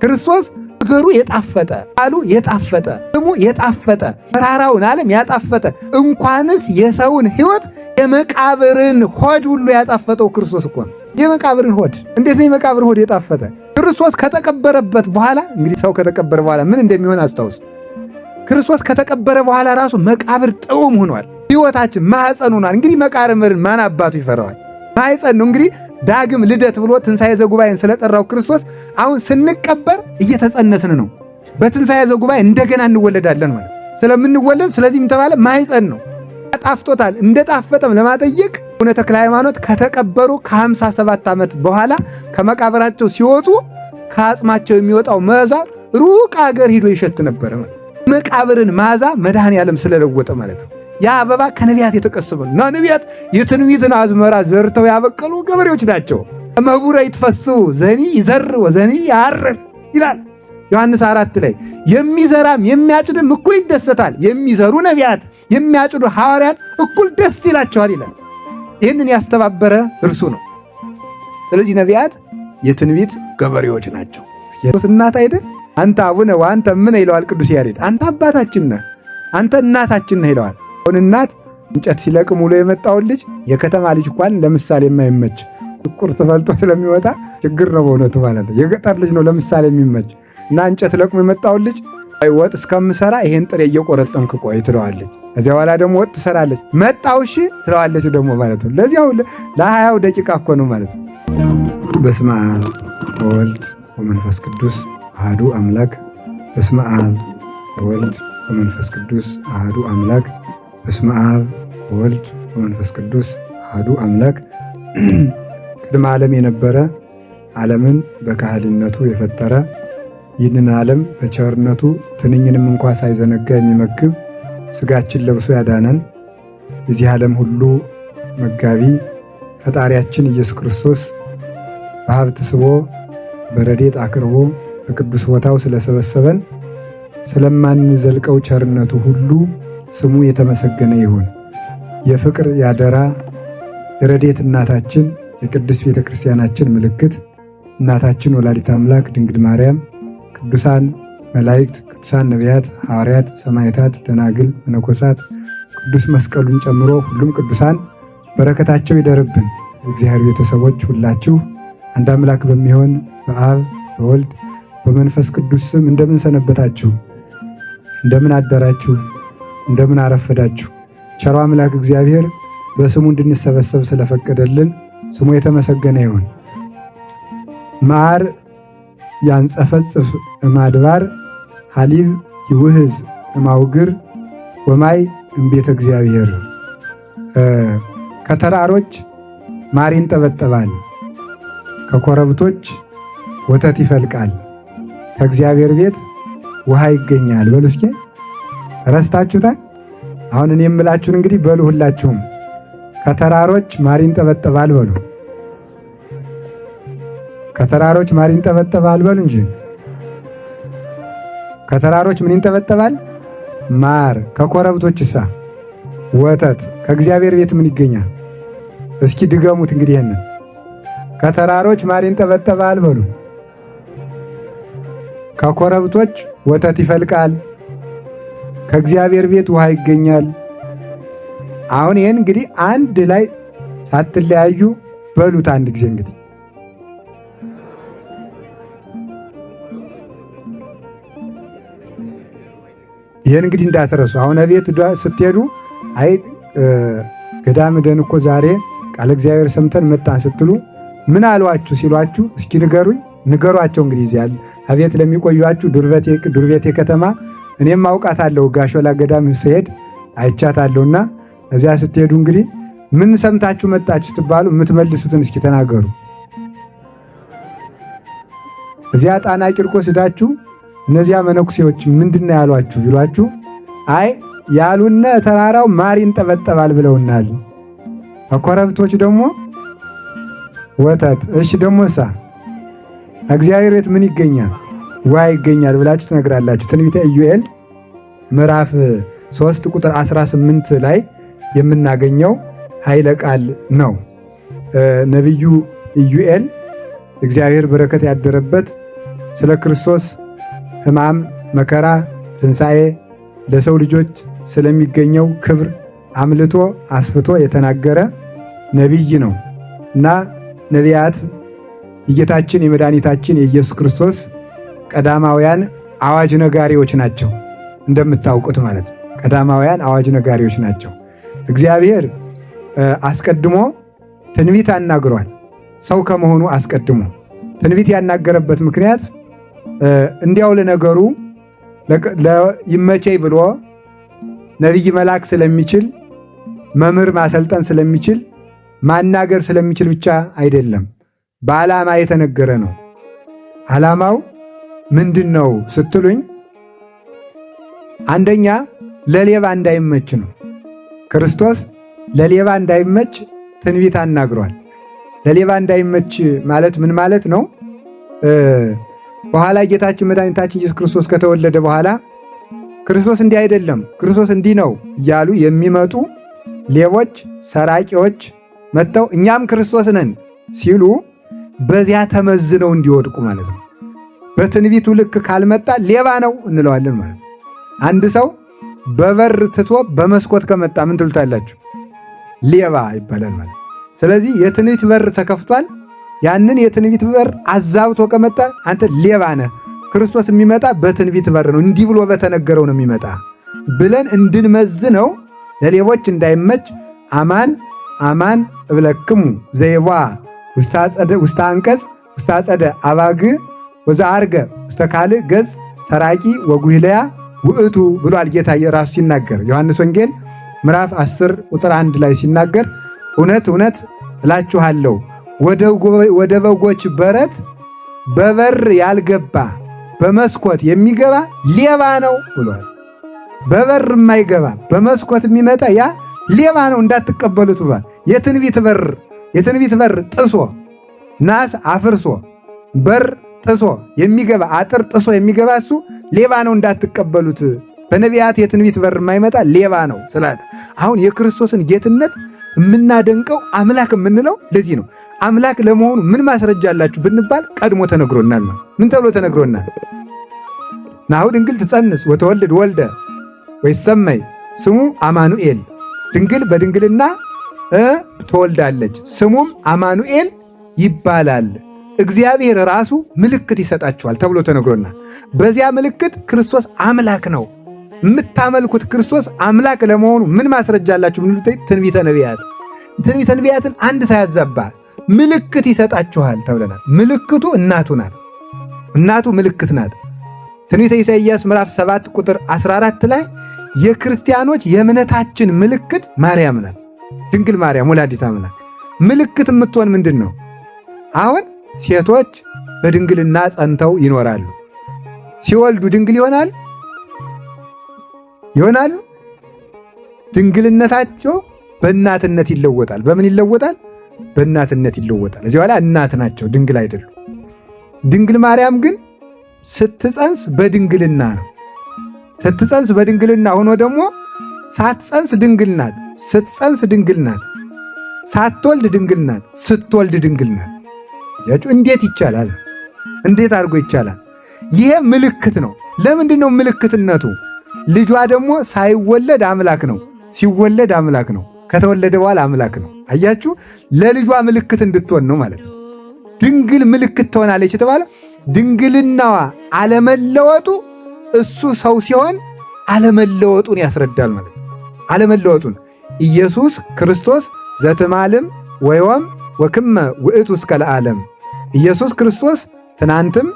ክርስቶስ ነገሩ የጣፈጠ፣ ቃሉ የጣፈጠ፣ ስሙ የጣፈጠ፣ ተራራውን ዓለም ያጣፈጠ፣ እንኳንስ የሰውን ሕይወት የመቃብርን ሆድ ሁሉ ያጣፈጠው ክርስቶስ እኮ ነው። የመቃብርን ሆድ እንዴት ነው የመቃብር ሆድ የጣፈጠ? ክርስቶስ ከተቀበረበት በኋላ፣ እንግዲህ ሰው ከተቀበረ በኋላ ምን እንደሚሆን አስታውስ። ክርስቶስ ከተቀበረ በኋላ ራሱ መቃብር ጥዑም ሆኗል። ሕይወታችን ማኅፀን ሆኗል። እንግዲህ መቃብርን ማን አባቱ ይፈራዋል? ማኅፀን ነው። እንግዲህ ዳግም ልደት ብሎ ትንሣኤ ዘጉባኤን ስለጠራው ክርስቶስ አሁን ስንቀበር እየተጸነስን ነው። በትንሣኤ ዘጉባኤ እንደገና እንወለዳለን ማለት ስለምንወለድ፣ ስለዚህም ተባለ ማኅፀን ነው። ጣፍጦታል። እንደ ጣፈጠም ለማጠየቅ አቡነ ተክለ ሃይማኖት ከተቀበሩ ከ57 ዓመት በኋላ ከመቃብራቸው ሲወጡ ከአጽማቸው የሚወጣው መዓዛ ሩቅ አገር ሂዶ ይሸት ነበረ። መቃብርን መዓዛ መድኃኔ ዓለም ስለለወጠ ማለት ነው። ያ አበባ ከነቢያት የተቀሰመ እና ነቢያት የትንቢትን አዝመራ ዘርተው ያበቀሉ ገበሬዎች ናቸው። እምኅቡረ ይትፈስሑ ዘኒ ይዘር ወዘኒ ያርር ይላል ዮሐንስ 4 ላይ። የሚዘራም የሚያጭድም እኩል ይደሰታል። የሚዘሩ ነቢያት፣ የሚያጭዱ ሐዋርያት እኩል ደስ ይላቸዋል ይላል። ይህንን ያስተባበረ እርሱ ነው። ስለዚህ ነቢያት የትንቢት ገበሬዎች ናቸው። እናት አይደል? አንተ አቡነ ወአንተ እምነ ይለዋል ቅዱስ ያሬድ። አንተ አባታችን ነህ፣ አንተ እናታችን ነህ ይለዋል። አሁን እናት እንጨት ሲለቅም ውሎ የመጣውን ልጅ፣ የከተማ ልጅ እንኳን ለምሳሌ የማይመች ቁርጥ ፈልጦ ስለሚወጣ ችግር ነው በእውነቱ ማለት ነው። የገጠር ልጅ ነው ለምሳሌ የሚመች እና እንጨት ለቅሞ የመጣውን ልጅ ወጥ እስከምሰራ ይሄን ጥሬ እየቆረጠምክ ቆይ ትለዋለች። ከዚያ በኋላ ደግሞ ወጥ ትሰራለች። መጣው እሺ ትለዋለች ደግሞ ማለት ነው። ለዚያው ለ20 ደቂቃ እኮ ነው ማለት ነው። በስመ አብ ወወልድ ወመንፈስ ቅዱስ አሐዱ አምላክ። በስመ አብ ወወልድ ወመንፈስ ቅዱስ አሐዱ አምላክ። በስመ አብ ወወልድ ወመንፈስ ቅዱስ አሐዱ አምላክ። ቅድመ ዓለም የነበረ፣ ዓለምን በካህሊነቱ የፈጠረ፣ ይህንን ዓለም በቸርነቱ ትንኝንም እንኳ ሳይዘነጋ የሚመግብ፣ ስጋችን ለብሶ ያዳነን፣ የዚህ ዓለም ሁሉ መጋቢ ፈጣሪያችን ኢየሱስ ክርስቶስ በሀብት ስቦ በረድኤት አቅርቦ በቅዱስ ቦታው ስለሰበሰበን ስለማንዘልቀው ቸርነቱ ሁሉ ስሙ የተመሰገነ ይሁን። የፍቅር፣ ያደራ፣ የረድኤት እናታችን፣ የቅድስት ቤተ ክርስቲያናችን ምልክት እናታችን ወላዲት አምላክ ድንግል ማርያም፣ ቅዱሳን መላእክት፣ ቅዱሳን ነቢያት፣ ሐዋርያት፣ ሰማዕታት፣ ደናግል፣ መነኮሳት፣ ቅዱስ መስቀሉን ጨምሮ ሁሉም ቅዱሳን በረከታቸው ይደርብን። የእግዚአብሔር ቤተሰቦች ሁላችሁ አንድ አምላክ በሚሆን በአብ፣ በወልድ፣ በመንፈስ ቅዱስ ስም እንደምን ሰነበታችሁ? እንደምን አደራችሁ? እንደምን አረፈዳችሁ? ቸሮ አምላክ እግዚአብሔር በስሙ እንድንሰበሰብ ስለፈቀደልን ስሙ የተመሰገነ ይሁን። ማር ያንጸፈጽፍ እማድባር፣ ሐሊብ ይውህዝ እማውግር፣ ወማይ እምቤተ እግዚአብሔር። ከተራሮች ማር ይንጠበጠባል፣ ከኮረብቶች ወተት ይፈልቃል፣ ከእግዚአብሔር ቤት ውሃ ይገኛል። በሉ እስኪ፣ ረስታችሁታል? አሁን እኔ የምላችሁን እንግዲህ በሉ ሁላችሁም። ከተራሮች ማር ይንጠበጠባል በሉ። ከተራሮች ማር ይንጠበጠባል በሉ እንጂ። ከተራሮች ምን ይንጠበጠባል? ማር። ከኮረብቶችሳ? ወተት። ከእግዚአብሔር ቤት ምን ይገኛል? እስኪ ድገሙት እንግዲህ ይሄንን። ከተራሮች ማር ይንጠበጠባል በሉ። ከኮረብቶች ወተት ይፈልቃል። ከእግዚአብሔር ቤት ውሃ ይገኛል። አሁን ይህን እንግዲህ አንድ ላይ ሳትለያዩ በሉት አንድ ጊዜ እንግዲህ። ይህን እንግዲህ እንዳትረሱ። አሁን ቤት ስትሄዱ አይ ገዳም ደን እኮ ዛሬ ቃለ እግዚአብሔር ሰምተን መጣን ስትሉ ምን አሏችሁ ሲሏችሁ እስኪ ንገሩኝ፣ ንገሯቸው። እንግዲህ እዚያ አቤት ለሚቆዩአችሁ ዱርቤቴ ከተማ እኔም አውቃታለሁ፣ ጋሾላ ገዳም ስሄድ አይቻታለሁና እዚያ ስትሄዱ እንግዲህ ምን ሰምታችሁ መጣችሁ ስትባሉ የምትመልሱትን እስኪ ተናገሩ። እዚያ ጣና ቂርቆስ ሄዳችሁ እነዚያ መነኩሴዎች ምንድነው ያሏችሁ ቢሏችሁ አይ ያሉነ ተራራው ማር ይንጠበጠባል ብለውናል፣ ከኮረብቶች ደግሞ ወተት። እሺ ደሞሳ እግዚአብሔር ቤት ምን ይገኛል? ውሃ ይገኛል ብላችሁ ትነግራላችሁ። ትንቢተ ኢዩኤል ምዕራፍ 3 ቁጥር 18 ላይ የምናገኘው ኃይለ ቃል ነው። ነቢዩ ኢዩኤል እግዚአብሔር በረከት ያደረበት ስለ ክርስቶስ ሕማም፣ መከራ፣ ትንሣኤ ለሰው ልጆች ስለሚገኘው ክብር አምልቶ አስፍቶ የተናገረ ነቢይ ነው እና ነቢያት የጌታችን የመድኃኒታችን የኢየሱስ ክርስቶስ ቀዳማውያን አዋጅ ነጋሪዎች ናቸው። እንደምታውቁት ማለት ነው። ቀዳማውያን አዋጅ ነጋሪዎች ናቸው። እግዚአብሔር አስቀድሞ ትንቢት አናግሯል። ሰው ከመሆኑ አስቀድሞ ትንቢት ያናገረበት ምክንያት እንዲያው ለነገሩ ይመቸኝ ብሎ ነቢይ መላክ ስለሚችል፣ መምህር ማሰልጠን ስለሚችል፣ ማናገር ስለሚችል ብቻ አይደለም። በዓላማ የተነገረ ነው። ዓላማው ምንድን ነው ስትሉኝ፣ አንደኛ ለሌባ እንዳይመች ነው። ክርስቶስ ለሌባ እንዳይመች ትንቢት አናግሯል። ለሌባ እንዳይመች ማለት ምን ማለት ነው? በኋላ ጌታችን መድኃኒታችን ኢየሱስ ክርስቶስ ከተወለደ በኋላ ክርስቶስ እንዲህ አይደለም፣ ክርስቶስ እንዲህ ነው እያሉ የሚመጡ ሌቦች፣ ሰራቂዎች መጥተው እኛም ክርስቶስ ነን ሲሉ በዚያ ተመዝነው እንዲወድቁ ማለት ነው። በትንቢቱ ልክ ካልመጣ ሌባ ነው እንለዋለን ማለት ነው። አንድ ሰው በበር ትቶ በመስኮት ከመጣ ምን ትሉታላችሁ? ሌባ ይባላል ማለት ነው። ስለዚህ የትንቢት በር ተከፍቷል። ያንን የትንቢት በር አዛብቶ ከመጣ አንተ ሌባ ነህ፣ ክርስቶስ የሚመጣ በትንቢት በር ነው፣ እንዲህ ብሎ በተነገረው ነው የሚመጣ ብለን እንድንመዝነው ለሌቦች እንዳይመች አማን አማን እብለክሙ ዘይቧ ውስተ አንቀጽ ውስተ አጸደ አባግ ወዘአርገ ውስተ ካልእ ገጽ ሰራቂ ወጉህለያ ውእቱ ብሏል ጌታ ራሱ ሲናገር ዮሐንስ ወንጌል ምዕራፍ 10 ቁጥር 1 ላይ ሲናገር እውነት እውነት እላችኋለሁ ወደ በጎች በረት በበር ያልገባ በመስኮት የሚገባ ሌባ ነው ብሏል። በበር የማይገባ በመስኮት የሚመጣ ያ ሌባ ነው እንዳትቀበሉት ብሏል። የትንቢት በር ጥሶ ናስ አፍርሶ በር ጥሶ የሚገባ፣ አጥር ጥሶ የሚገባ እሱ ሌባ ነው እንዳትቀበሉት። በነቢያት የትንቢት በር የማይመጣ ሌባ ነው ስላት፣ አሁን የክርስቶስን ጌትነት የምናደንቀው አምላክ የምንለው ለዚህ ነው። አምላክ ለመሆኑ ምን ማስረጃ አላችሁ ብንባል ቀድሞ ተነግሮናል። ምን ተብሎ ተነግሮናል? ናሁ ድንግል ትጸንስ ወተወልድ ወልደ ወይሰመይ ስሙ አማኑኤል። ድንግል በድንግልና ትወልዳለች፣ ስሙም አማኑኤል ይባላል። እግዚአብሔር ራሱ ምልክት ይሰጣቸዋል ተብሎ ተነግሮናል። በዚያ ምልክት ክርስቶስ አምላክ ነው። የምታመልኩት ክርስቶስ አምላክ ለመሆኑ ምን ማስረጃ አላችሁ? ምን ትንቢተ ነቢያት፣ ትንቢተ ነቢያትን አንድ ሳያዛባ ምልክት ይሰጣችኋል ተብለናል። ምልክቱ እናቱ ናት። እናቱ ምልክት ናት። ትንቢተ ኢሳይያስ ምዕራፍ 7 ቁጥር 14 ላይ የክርስቲያኖች የእምነታችን ምልክት ማርያም ናት። ድንግል ማርያም ወላዲተ አምላክ ምልክት የምትሆን ምንድን ነው? አሁን ሴቶች በድንግልና ጸንተው ይኖራሉ። ሲወልዱ ድንግል ይሆናል ይሆናሉ። ድንግልነታቸው በእናትነት ይለወጣል። በምን ይለወጣል? በእናትነት ይለወጣል። እዚህ በኋላ እናት ናቸው፣ ድንግል አይደሉም። ድንግል ማርያም ግን ስትጸንስ በድንግልና ነው። ስትጸንስ በድንግልና ሆኖ ደግሞ ሳትጸንስ ድንግል ናት፣ ስትጸንስ ድንግል ናት፣ ሳትወልድ ድንግል ናት፣ ስትወልድ ድንግል ናት። እንዴት ይቻላል? እንዴት አድርጎ ይቻላል? ይሄ ምልክት ነው። ለምንድን ነው ምልክትነቱ? ልጇ ደግሞ ሳይወለድ አምላክ ነው፣ ሲወለድ አምላክ ነው፣ ከተወለደ በኋላ አምላክ ነው። አያችሁ፣ ለልጇ ምልክት እንድትሆን ነው ማለት ነው። ድንግል ምልክት ትሆናለች የተባለ ድንግልናዋ አለመለወጡ እሱ ሰው ሲሆን አለመለወጡን ያስረዳል ማለት ነው። አለመለወጡን ኢየሱስ ክርስቶስ ዘትማልም ወዮም ወክመ ውእቱ እስከ ለዓለም፣ ኢየሱስ ክርስቶስ ትናንትም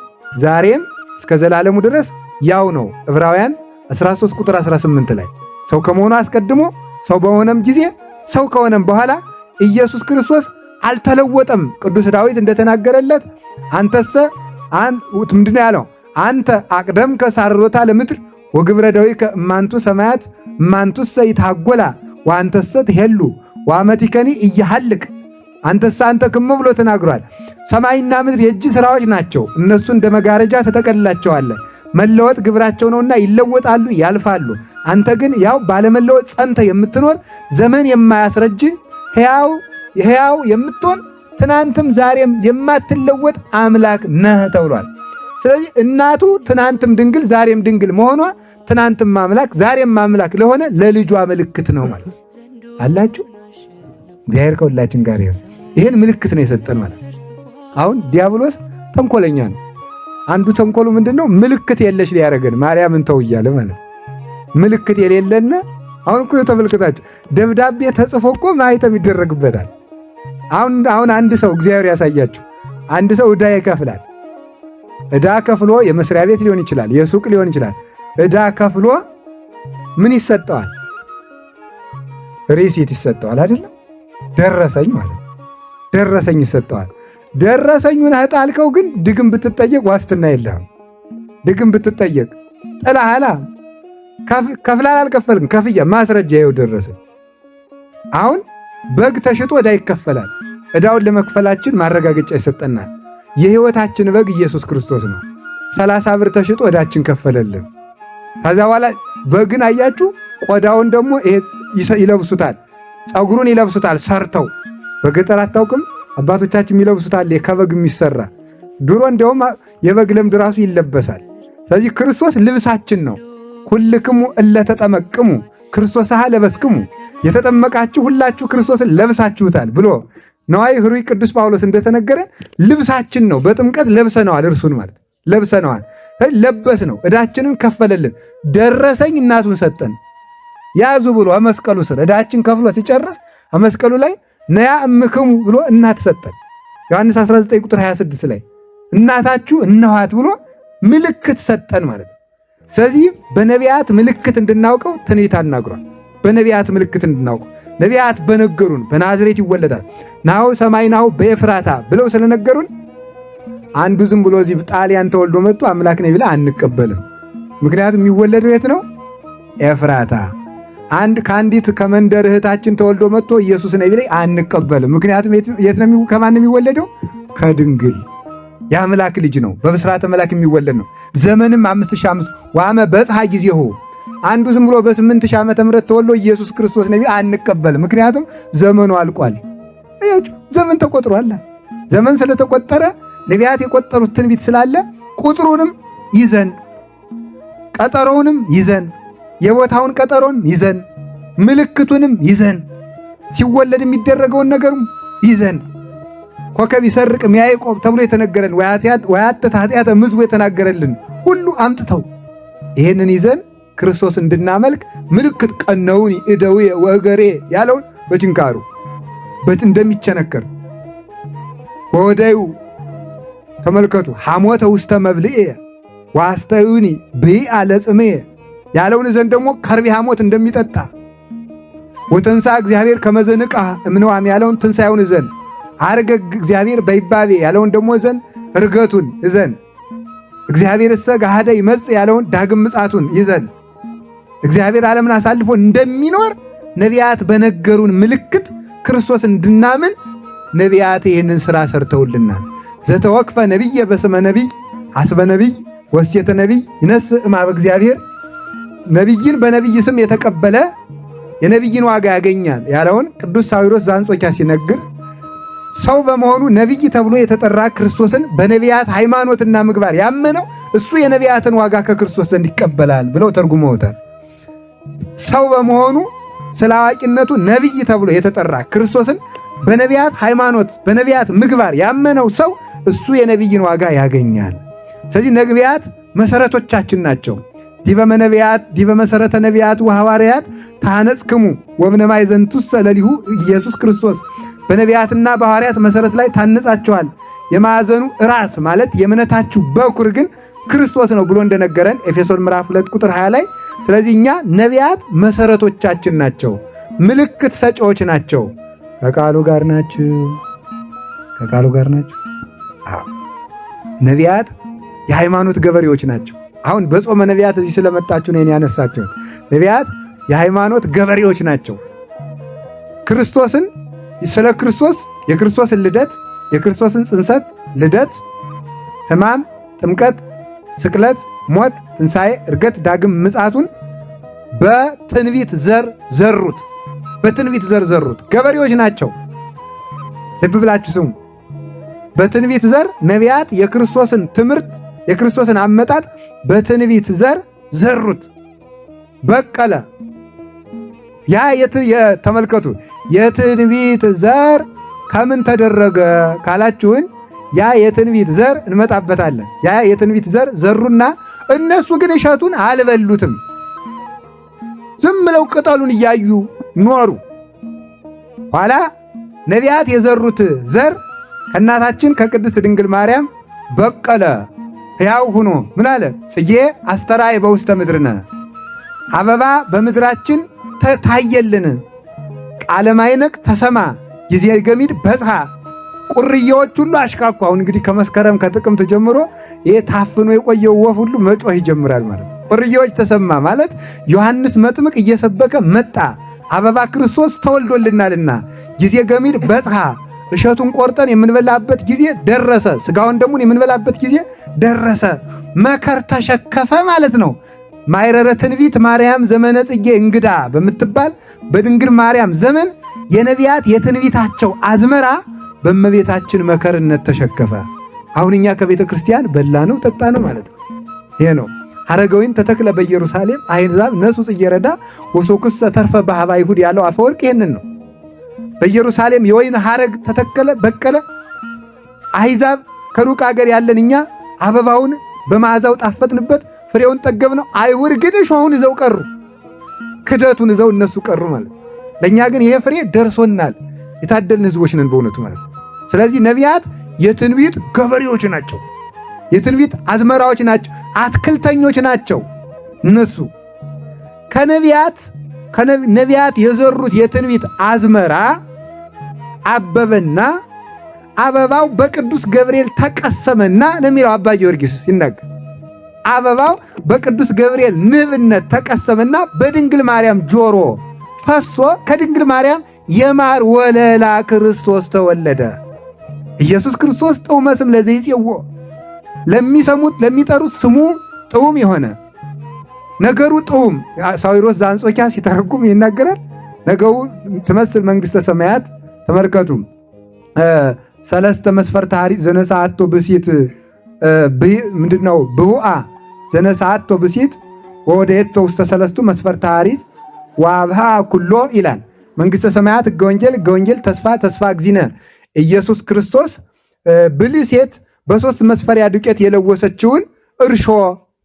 ዛሬም እስከ ዘላለሙ ድረስ ያው ነው። ዕብራውያን 13 ቁጥር 18 ላይ ሰው ከመሆኑ አስቀድሞ፣ ሰው በሆነም ጊዜ፣ ሰው ከሆነም በኋላ ኢየሱስ ክርስቶስ አልተለወጠም። ቅዱስ ዳዊት እንደተናገረለት አንተሰ ምንድነው ያለው? አንተ አቅደምከ ሳርሮታ ለምድር ወግብረ ደዊከ እማንቱ ሰማያት እማንቱሰ ይታጎላ ወአንተሰ ትሄሉ ወአመቲከኒ እያሃልቅ፣ አንተሰ አንተ ክሙ ብሎ ተናግሯል። ሰማይና ምድር የእጅ ስራዎች ናቸው። እነሱ እንደ መጋረጃ ተጠቀልላቸዋለህ። መለወጥ ግብራቸው ነውና ይለወጣሉ፣ ያልፋሉ። አንተ ግን ያው ባለመለወጥ ጸንተ የምትኖር፣ ዘመን የማያስረጅ፣ ሕያው ሕያው የምትሆን፣ ትናንትም ዛሬም የማትለወጥ አምላክ ነህ ተብሏል። ስለዚህ እናቱ ትናንትም ድንግል ዛሬም ድንግል መሆኗ ትናንትም አምላክ ዛሬም አምላክ ለሆነ ለልጇ ምልክት ነው ማለት አላችሁ። እግዚአብሔር ከሁላችን ጋር ይሁን። ይህን ምልክት ነው የሰጠን ማለት። አሁን ዲያብሎስ ተንኮለኛ ነው። አንዱ ተንኮሉ ምንድነው? ምልክት የለሽ ሊያደርገን ማርያምን ተው እያለ ማለት ምልክት የሌለን። አሁን እኮ ተመልክታችሁ ደብዳቤ ተጽፎ እኮ ማህተም ይደረግበታል። አሁን አንድ ሰው እግዚአብሔር ያሳያችሁ፣ አንድ ሰው ዕዳ ይከፍላል። ዕዳ ከፍሎ የመስሪያ ቤት ሊሆን ይችላል፣ የሱቅ ሊሆን ይችላል። ዕዳ ከፍሎ ምን ይሰጠዋል? Receipt ይሰጠዋል አይደለም? ደረሰኝ ማለት ደረሰኝ ይሰጠዋል። ደረሰኙን ጣልከው ግን ድግም ብትጠየቅ ዋስትና የለህም። ድግም ብትጠየቅ ጥላሃላ ከፍላል አልከፈልክም፣ ከፍያ ማስረጃ ይኸው ደረሰኝ። አሁን በግ ተሽጦ ዕዳ ይከፈላል። ዕዳውን ለመክፈላችን ማረጋገጫ ይሰጠናል። የሕይወታችን በግ ኢየሱስ ክርስቶስ ነው። 30 ብር ተሽጦ ዕዳችን ከፈለልን። ከዛ በኋላ በግን አያችሁ፣ ቆዳውን ደግሞ ይለብሱታል፣ ፀጉሩን ይለብሱታል ሰርተው። በገጠር አታውቅም? አባቶቻችን ይለብሱታል፣ ከበግ የሚሰራ ድሮ እንደውም የበግ ለምድ ራሱ ይለበሳል። ስለዚህ ክርስቶስ ልብሳችን ነው። ኩልክሙ እለ ተጠመቅሙ ክርስቶስሃ ለበስክሙ፣ የተጠመቃችሁ ሁላችሁ ክርስቶስን ለብሳችሁታል ብሎ ነዋይ ህሩይ ቅዱስ ጳውሎስ እንደተነገረ ልብሳችን ነው። በጥምቀት ለብሰነዋል፣ እርሱን ማለት ለብሰነዋል። ለበስ ነው፣ ዕዳችንን ከፈለልን። ደረሰኝ እናቱን ሰጠን። ያዙ ብሎ መስቀሉ ስር ዕዳችን ከፍሎ ሲጨርስ መስቀሉ ላይ ነያ እምክሙ ብሎ እናት ሰጠን። ዮሐንስ 19 ቁጥር 26 ላይ እናታችሁ እነኋት ብሎ ምልክት ሰጠን ማለት ነው። ስለዚህ በነቢያት ምልክት እንድናውቀው ትንቢት አናግሯል። በነቢያት ምልክት እንድናውቀው ነቢያት በነገሩን በናዝሬት ይወለዳል ናሁ ሰማይ ናሁ በኤፍራታ ብለው ስለነገሩን አንዱ ዝም ብሎ እዚህ ጣሊያን ተወልዶ መጥቶ አምላክ ነኝ ብለ አንቀበልም። ምክንያቱም የሚወለደው የት ነው? ኤፍራታ። አንድ ከአንዲት ከመንደር እህታችን ተወልዶ መጥቶ ኢየሱስ ነኝ ቢለኝ አንቀበልም። ምክንያቱም የት ነው ከማን የሚወለደው? ከድንግል። የአምላክ ልጅ ነው። በብስራተ መላክ የሚወለድ ነው። ዘመንም 5005 ዋመ በጽሐ ጊዜሁ። አንዱ ዝም ብሎ በ8000 ዓመተ ምህረት ተወልዶ ኢየሱስ ክርስቶስ ነኝ አንቀበልም። ምክንያቱም ዘመኑ አልቋል። አያችሁ፣ ዘመን ተቆጥሯል። ዘመን ስለተቆጠረ ነቢያት የቆጠሩት ትንቢት ስላለ ቁጥሩንም ይዘን ቀጠሮውንም ይዘን የቦታውን ቀጠሮን ይዘን ምልክቱንም ይዘን ሲወለድ የሚደረገውን ነገሩም ይዘን ኮከብ ይሰርቅ ያዕቆብ ተብሎ የተነገረን ወያትት ኃጢአተ ምዝቡ የተናገረልን ሁሉ አምጥተው ይሄንን ይዘን ክርስቶስ እንድናመልክ ምልክት ቀነውኒ እደዌ ወእገሬ ያለውን በችንካሩ እንደሚቸነከር ወወዳዩ ተመልከቱ። ሐሞተ ውስተ መብልኤ ዋስተዩኒ ብይአ ለጽምየ ያለውን ዘንድ ደግሞ ከርቤ ሐሞት እንደሚጠጣ ወተንሳ እግዚአብሔር ከመዘንቃ እምንዋም ያለውን ትንሣኤውን ዘንድ አርገ እግዚአብሔር በይባቤ ያለውን ደግሞ ዘንድ እርገቱን እዘን እግዚአብሔር እሰ ገሃደ ይመጽእ ያለውን ዳግም ምጽአቱን ይዘን እግዚአብሔር ዓለምን አሳልፎ እንደሚኖር ነቢያት በነገሩን ምልክት ክርስቶስ እንድናምን ነቢያት ይህንን ሥራ ሰርተውልናል። ዘተወክፈ ነቢየ በስመ ነቢይ አስበ ነቢይ ወሴተ ነቢይ ይነስእ እምኀበ እግዚአብሔር። ነቢይን በነቢይ ስም የተቀበለ የነቢይን ዋጋ ያገኛል ያለውን ቅዱስ ሳዊሮስ ዘአንጾኪያ ሲነግር ሰው በመሆኑ ነቢይ ተብሎ የተጠራ ክርስቶስን በነቢያት ሃይማኖትና ምግባር ያመነው እሱ የነቢያትን ዋጋ ከክርስቶስ ዘንድ ይቀበላል ብለው ተርጉመውታል። ሰው በመሆኑ ስለ አዋቂነቱ ነቢይ ተብሎ የተጠራ ክርስቶስን በነቢያት ሃይማኖት በነቢያት ምግባር ያመነው ሰው እሱ የነቢይን ዋጋ ያገኛል። ስለዚህ ነቢያት መሰረቶቻችን ናቸው። ዲበ መነቢያት ዲበ መሰረተ ነቢያት ወሐዋርያት ታነጽክሙ ወእብነ ማእዘንቱሰ ለሊሁ ኢየሱስ ክርስቶስ። በነቢያትና በሐዋርያት መሰረት ላይ ታንጻቸዋል። የማዕዘኑ ራስ ማለት የእምነታችሁ በኩር ግን ክርስቶስ ነው ብሎ እንደነገረን ኤፌሶን ምዕራፍ 2 ቁጥር 20 ላይ። ስለዚህ እኛ ነቢያት መሰረቶቻችን ናቸው፣ ምልክት ሰጪዎች ናቸው። ከቃሉ ጋር ናችሁ፣ ከቃሉ ጋር ናችሁ። አዎ ነቢያት የሃይማኖት ገበሬዎች ናቸው። አሁን በጾመ ነቢያት እዚህ ስለመጣችሁ ነው ያነሳችሁት። ነቢያት የሃይማኖት ገበሬዎች ናቸው። ክርስቶስን ስለ ክርስቶስ የክርስቶስን ልደት የክርስቶስን ጽንሰት፣ ልደት፣ ሕማም፣ ጥምቀት፣ ስቅለት፣ ሞት፣ ትንሣኤ፣ እርገት፣ ዳግም ምጽአቱን በትንቢት ዘር ዘሩት። በትንቢት ዘር ዘሩት። ገበሬዎች ናቸው። ልብ ብላችሁ ስሙ። በትንቢት ዘር ነቢያት የክርስቶስን ትምህርት የክርስቶስን አመጣጥ በትንቢት ዘር ዘሩት፣ በቀለ። ያ ተመልከቱ፣ የትንቢት ዘር ከምን ተደረገ ካላችሁን፣ ያ የትንቢት ዘር እንመጣበታለን። ያ የትንቢት ዘር ዘሩና እነሱ ግን እሸቱን አልበሉትም። ዝም ብለው ቅጠሉን እያዩ ኖሩ። ኋላ ነቢያት የዘሩት ዘር ከእናታችን ከቅድስት ድንግል ማርያም በቀለ። ሕያው ሁኖ ምን አለ? ጽጌ አስተርአየ በውስተ ምድርነ፣ አበባ በምድራችን ታየልን። ቃለ ማዕነቅ ተሰማ ጊዜ ገሚድ በጽሐ፣ ቁርዬዎች ሁሉ አሽካኩ። አሁን እንግዲህ ከመስከረም ከጥቅምት ጀምሮ ይሄ ታፍኖ የቆየው ወፍ ሁሉ መጮህ ይጀምራል ማለት ነው። ቁርዬዎች ተሰማ ማለት ዮሐንስ መጥምቅ እየሰበከ መጣ። አበባ ክርስቶስ ተወልዶልናልና ጊዜ ገሚድ በጽሐ፣ እሸቱን ቆርጠን የምንበላበት ጊዜ ደረሰ። ስጋውን ደሙን የምንበላበት ጊዜ ደረሰ። መከር ተሸከፈ ማለት ነው። ማይረረ ትንቢት ማርያም ዘመነ ጽጌ እንግዳ በምትባል በድንግል ማርያም ዘመን የነቢያት የትንቢታቸው አዝመራ በእመቤታችን መከርነት ተሸከፈ። አሁን እኛ ከቤተ ክርስቲያን በላ ነው ጠጣ ነው ማለት ነው። ይሄ ነው። ሐረገወይን ተተክለ በኢየሩሳሌም አሕዛብ ነሱ ጽጌረዳ ወሶክሰ ተርፈ በኀበ አይሁድ ያለው አፈወርቅ ይህንን ነው። በኢየሩሳሌም የወይን ሐረግ ተተከለ፣ በቀለ። አሕዛብ ከሩቅ አገር ያለን እኛ አበባውን በመዓዛው ጣፈጥንበት፣ ፍሬውን ጠገብነው። አይሁድ ግን እሾሁን ይዘው ቀሩ፣ ክደቱን ይዘው እነሱ ቀሩ ማለት። ለእኛ ግን ይሄ ፍሬ ደርሶናል። የታደልን ሕዝቦች ነን በእውነቱ ማለት ነው። ስለዚህ ነቢያት የትንቢት ገበሬዎች ናቸው። የትንቢት አዝመራዎች ናቸው። አትክልተኞች ናቸው። እነሱ ከነቢያት ነቢያት የዘሩት የትንቢት አዝመራ አበበና አበባው በቅዱስ ገብርኤል ተቀሰመና ነው የሚለው አባ ጊዮርጊስ ሲናገር። አበባው በቅዱስ ገብርኤል ንብነት ተቀሰመና በድንግል ማርያም ጆሮ ፈሶ ከድንግል ማርያም የማር ወለላ ክርስቶስ ተወለደ። ኢየሱስ ክርስቶስ ጥዑመ ስም ለዘይጼውዖ፣ ለሚሰሙት ለሚጠሩት ስሙ ጥዑም የሆነ፣ ነገሩ ጥዑም። ሳዊሮስ ዘአንጾኪያ ሲተረጉም ይናገራል። ነገሩ ትመስል መንግሥተ ሰማያት፣ ተመልከቱ፣ ሰለስተ መስፈርተ ሐሪጽ ዘነሳአቶ ብሲት፣ ምንድነው? ብሁአ ዘነሳአቶ ብሲት ወወደየቶ ውስተ ሰለስቱ መስፈርተ ሐሪጽ ወአብሃ ኩሎ ይላል። መንግሥተ ሰማያት ሕገ ወንጌል፣ ሕገ ወንጌል ተስፋ፣ ተስፋ እግዚእነ ኢየሱስ ክርስቶስ ብልህ ሴት በሶስት መስፈሪያ ዱቄት የለወሰችውን እርሾ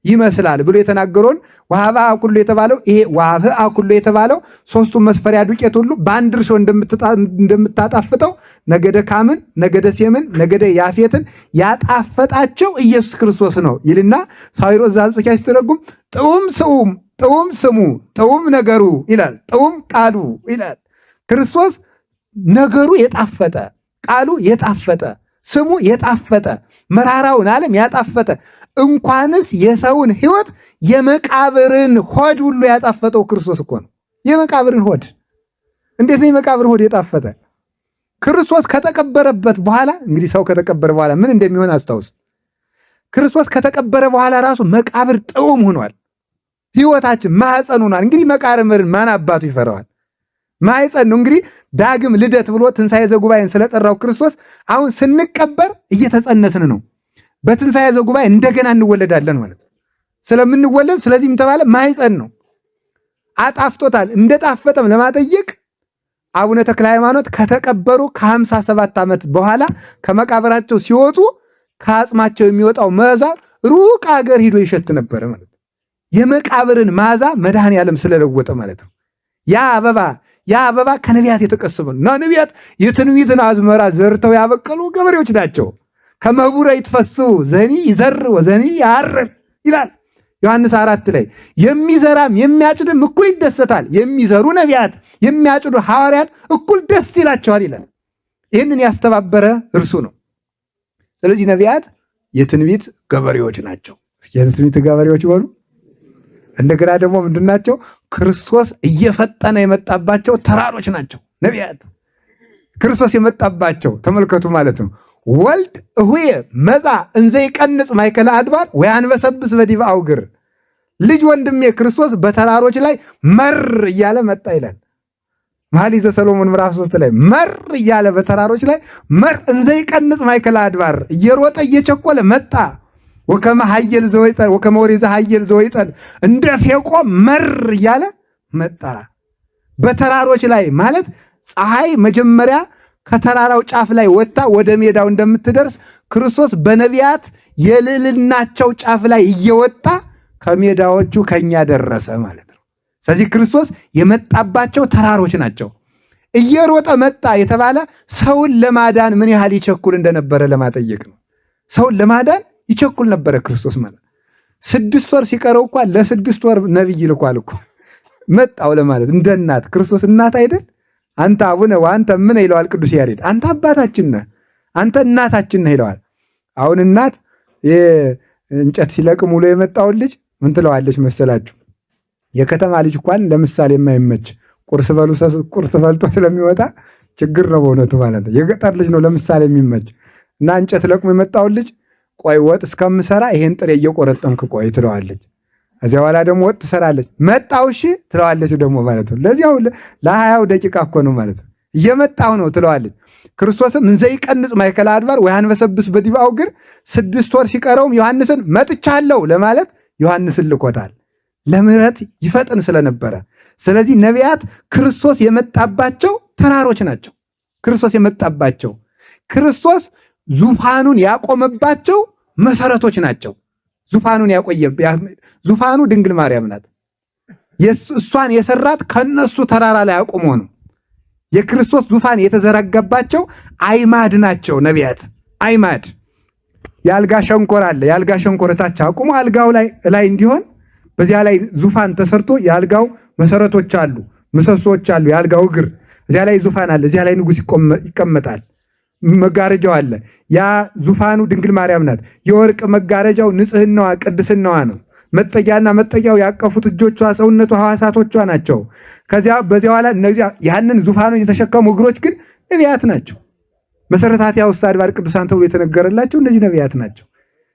ይመስላል ብሎ የተናገረውን ወሀብአ ኩሎ የተባለው ይሄ ወሀብአ ኩሎ የተባለው ሶስቱን መስፈሪያ ዱቄት ሁሉ በአንድ እርሾ እንደምታጣፍጠው ነገደ ካምን፣ ነገደ ሴምን፣ ነገደ ያፌትን ያጣፈጣቸው ኢየሱስ ክርስቶስ ነው ይልና ሳዊሮስ ዘአንጾኪያ ሲተረጉም ጥዑም ስዑም፣ ጥዑም ስሙ፣ ጥዑም ነገሩ ይላል። ጥዑም ቃሉ ይላል። ክርስቶስ ነገሩ የጣፈጠ፣ ቃሉ የጣፈጠ፣ ስሙ የጣፈጠ፣ መራራውን ዓለም ያጣፈጠ፣ እንኳንስ የሰውን ሕይወት የመቃብርን ሆድ ሁሉ ያጣፈጠው ክርስቶስ እኮ ነው። የመቃብርን ሆድ እንዴት ነው የመቃብር ሆድ የጣፈጠ? ክርስቶስ ከተቀበረበት በኋላ፣ እንግዲህ ሰው ከተቀበረ በኋላ ምን እንደሚሆን አስታውስ። ክርስቶስ ከተቀበረ በኋላ ራሱ መቃብር ጥዑም ሆኗል። ሕይወታችን ማኅፀን ሆኗል። እንግዲህ መቃብርን ማን አባቱ ይፈራዋል? ማኅፀን ነው። እንግዲህ ዳግም ልደት ብሎ ትንሣኤ ዘጉባኤን ስለጠራው ክርስቶስ አሁን ስንቀበር እየተጸነስን ነው። በትንሣኤ ዘጉባኤ እንደገና እንወለዳለን ማለት ነው። ስለምንወለድ ስለዚህም ተባለ ማኅፀን ነው። አጣፍጦታል። እንደጣፈጠም ለማጠየቅ አቡነ ተክለ ሃይማኖት ከተቀበሩ ከ57 ዓመት በኋላ ከመቃብራቸው ሲወጡ ከአጽማቸው የሚወጣው መዓዛ ሩቅ አገር ሂዶ ይሸት ነበረ ማለት ነው። የመቃብርን መዓዛ መድኃኔዓለም ስለለወጠ ማለት ነው። ያ አበባ፣ ያ አበባ ከነቢያት የተቀሰመ ነው። እና ነቢያት የትንቢትን አዝመራ ዘርተው ያበቀሉ ገበሬዎች ናቸው። ከመቡረ ይትፈስሑ ዘኒ ይዘር ወዘኒ ያርር ይላል ዮሐንስ 4 ላይ። የሚዘራም የሚያጭድም እኩል ይደሰታል። የሚዘሩ ነቢያት፣ የሚያጭዱ ሐዋርያት እኩል ደስ ይላቸዋል ይላል። ይህንን ያስተባበረ እርሱ ነው። ስለዚህ ነቢያት የትንቢት ገበሬዎች ናቸው። እስኪ የትንቢት ገበሬዎች በሉ። እንደገና ደግሞ ምንድን ናቸው? ክርስቶስ እየፈጠነ የመጣባቸው ተራሮች ናቸው ነቢያት። ክርስቶስ የመጣባቸው ተመልከቱ ማለት ነው። ወልድ እሁየ መጻ እንዘ ይቀንጽ ማእከለ አድባር ወያንበሰብስ በዲበ አውግር። ልጅ ወንድሜ ክርስቶስ በተራሮች ላይ መር እያለ መጣ ይላል። መኃልየ ዘሰሎሞን ምዕራፍ 3 ላይ መር እያለ በተራሮች ላይ መር፣ እንዘ ይቀንጽ ማእከለ አድባር፣ እየሮጠ እየቸኮለ መጣ። ወከመ ሀየል ዘወይጠል ወከመ ወሪዘ ሀየል ዘወይጠል እንደ ፌቆ መር እያለ መጣ። በተራሮች ላይ ማለት ፀሐይ መጀመሪያ ከተራራው ጫፍ ላይ ወጥታ ወደ ሜዳው እንደምትደርስ ክርስቶስ በነቢያት የልዕልናቸው ጫፍ ላይ እየወጣ ከሜዳዎቹ ከኛ ደረሰ ማለት ነው። ስለዚህ ክርስቶስ የመጣባቸው ተራሮች ናቸው። እየሮጠ መጣ የተባለ ሰውን ለማዳን ምን ያህል ይቸኩል እንደነበረ ለማጠየቅ ነው። ሰውን ለማዳን ይቸኩል ነበረ ክርስቶስ ማለት። 6 ወር ሲቀረው እንኳ ለ6 ወር ነቢይ ልኳል እኮ መጣው ለማለት እንደ እናት። ክርስቶስ እናት አይደል? አንተ አቡነ ወአንተ እምነ ይለዋል ቅዱስ ያሬድ። አንተ አባታችን ነህ፣ አንተ እናታችን ነህ ይለዋል። አሁን እናት እንጨት ሲለቅም ውሎ የመጣውን ልጅ ምን ትለዋለች መሰላችሁ? የከተማ ልጅ እንኳን ለምሳሌ የማይመች ቁርስ በልቶ ስለሚወጣ ችግር ነው በእውነቱ ማለት ነው። የገጠር ልጅ ነው ለምሳሌ የሚመች እና እንጨት ለቅሞ የመጣውን ልጅ ቆይ ወጥ እስከምሰራ ይሄን ጥሬ እየቆረጠምክ ቆይ ትለዋለች። እዚያ በኋላ ደግሞ ወጥ ትሰራለች። መጣው እሺ ትለዋለች ደግሞ ማለት ነው። ለዚያው ለ20ው ደቂቃ እኮ ነው ማለት ነው። እየመጣሁ ነው ትለዋለች። ክርስቶስም እንዘ ይቀንጽ ማእከለ አድባር ወያንበሰብስ በዲበ አውግር 6 ወር ሲቀረውም ዮሐንስን መጥቻለሁ ለማለት ዮሐንስን ልኮታል። ለምሕረት ይፈጥን ስለነበረ። ስለዚህ ነቢያት ክርስቶስ የመጣባቸው ተራሮች ናቸው። ክርስቶስ የመጣባቸው፣ ክርስቶስ ዙፋኑን ያቆመባቸው መሰረቶች ናቸው። ዙፋኑን ያቆየ ዙፋኑ ድንግል ማርያም ናት። እሷን የሰራት ከነሱ ተራራ ላይ አቁሞ ነው። የክርስቶስ ዙፋን የተዘረጋባቸው አይማድ ናቸው ነቢያት። አይማድ የአልጋ ሸንኮር አለ። የአልጋ ሸንኮር ታች አቁሞ አልጋው ላይ ላይ እንዲሆን በዚያ ላይ ዙፋን ተሰርቶ የአልጋው መሰረቶች አሉ፣ ምሰሶዎች አሉ። የአልጋው እግር እዚያ ላይ ዙፋን አለ። እዚያ ላይ ንጉሥ ይቀመጣል። መጋረጃው አለ። ያ ዙፋኑ ድንግል ማርያም ናት። የወርቅ መጋረጃው ንጽህናዋ ቅድስናዋ ነው። መጠጊያና መጠጊያው ያቀፉት እጆቿ፣ ሰውነቷ፣ ሕዋሳቶቿ ናቸው። ከዚያ በዚያ ኋላ እነዚያ ያንን ዙፋኑን የተሸከሙ እግሮች ግን ነቢያት ናቸው። መሰረታቲሃ ውስተ አድባር ቅዱሳን ተብሎ የተነገረላቸው እነዚህ ነቢያት ናቸው።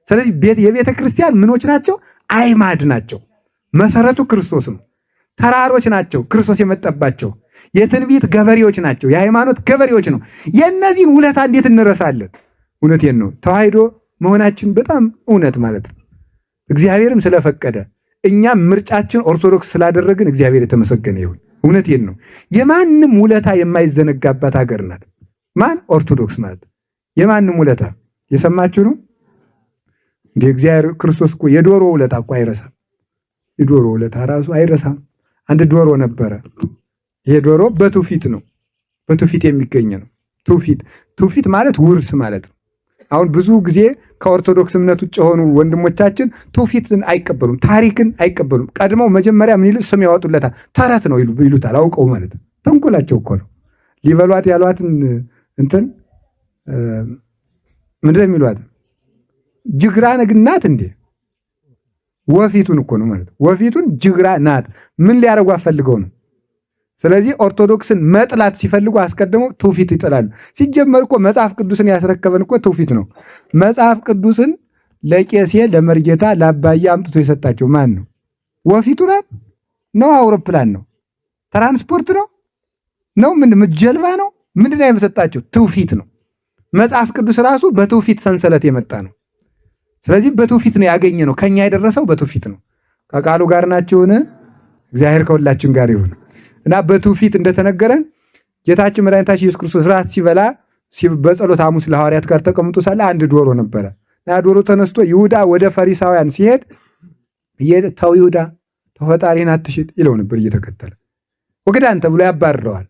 ስለዚህ የቤተ ክርስቲያን ምኖች ናቸው? አይማድ ናቸው። መሰረቱ ክርስቶስ ነው። ተራሮች ናቸው ክርስቶስ የመጣባቸው። የትንቢት ገበሬዎች ናቸው። የሃይማኖት ገበሬዎች ነው። የእነዚህን ውለታ እንዴት እንረሳለን? እውነቴን ነው። ተዋሕዶ መሆናችን በጣም እውነት ማለት ነው። እግዚአብሔርም ስለፈቀደ እኛም ምርጫችን ኦርቶዶክስ ስላደረግን እግዚአብሔር የተመሰገነ ይሁን። እውነቴን ነው። የማንም ውለታ የማይዘነጋባት ሀገር ናት። ማን? ኦርቶዶክስ ማለት የማንም ውለታ የሰማችሁ ነው እንደ እግዚአብሔር ክርስቶስ እኮ የዶሮ ውለታ እኮ አይረሳም። የዶሮ ውለታ ራሱ አይረሳም። አንድ ዶሮ ነበረ። ይሄ ዶሮ በትውፊት ነው፣ በትውፊት የሚገኝ ነው። ትውፊት ትውፊት ማለት ውርስ ማለት ነው። አሁን ብዙ ጊዜ ከኦርቶዶክስ እምነት ውጭ የሆኑ ወንድሞቻችን ትውፊትን አይቀበሉም፣ ታሪክን አይቀበሉም። ቀድመው መጀመሪያ ምን ይሉ ስም ያወጡለታል። ተረት ነው ይሉታል፣ አውቀው ማለት ነው። ተንኮላቸው እኮ ነው። ሊበሏት ያሏትን እንትን ምንድን ነው የሚሏት? ጅግራ ናት እንዴ? ወፊቱን እኮ ነው ማለት ወፊቱን ጅግራ ናት። ምን ሊያደርጓት ፈልገው ነው? ስለዚህ ኦርቶዶክስን መጥላት ሲፈልጉ አስቀድመው ትውፊት ይጥላሉ። ሲጀመር እኮ መጽሐፍ ቅዱስን ያስረከበን እኮ ትውፊት ነው። መጽሐፍ ቅዱስን ለቄሴ ለመርጌታ ለአባዬ አምጥቶ የሰጣቸው ማን ነው? ወፊቱ ናት ነው? አውሮፕላን ነው? ትራንስፖርት ነው ነው? ምን ጀልባ ነው? ምንድን ነው የሰጣቸው? ትውፊት ነው። መጽሐፍ ቅዱስ ራሱ በትውፊት ሰንሰለት የመጣ ነው። ስለዚህ በትውፊት ነው ያገኘ ነው። ከኛ የደረሰው በትውፊት ነው። ከቃሉ ጋር ናችሁን? እግዚአብሔር ከሁላችን ጋር ይሁን። እና በትውፊት እንደተነገረን ጌታችን መድኃኒታችን ኢየሱስ ክርስቶስ ራት ሲበላ በጸሎት ሐሙስ ለሐዋርያት ጋር ተቀምጦ ሳለ አንድ ዶሮ ነበረ። እና ዶሮ ተነስቶ ይሁዳ ወደ ፈሪሳውያን ሲሄድ ተው ይሁዳ ተፈጣሪን አትሽጥ ይለው ነበር እየተከተለ። ወግዳን ተብሎ ያባርረዋል።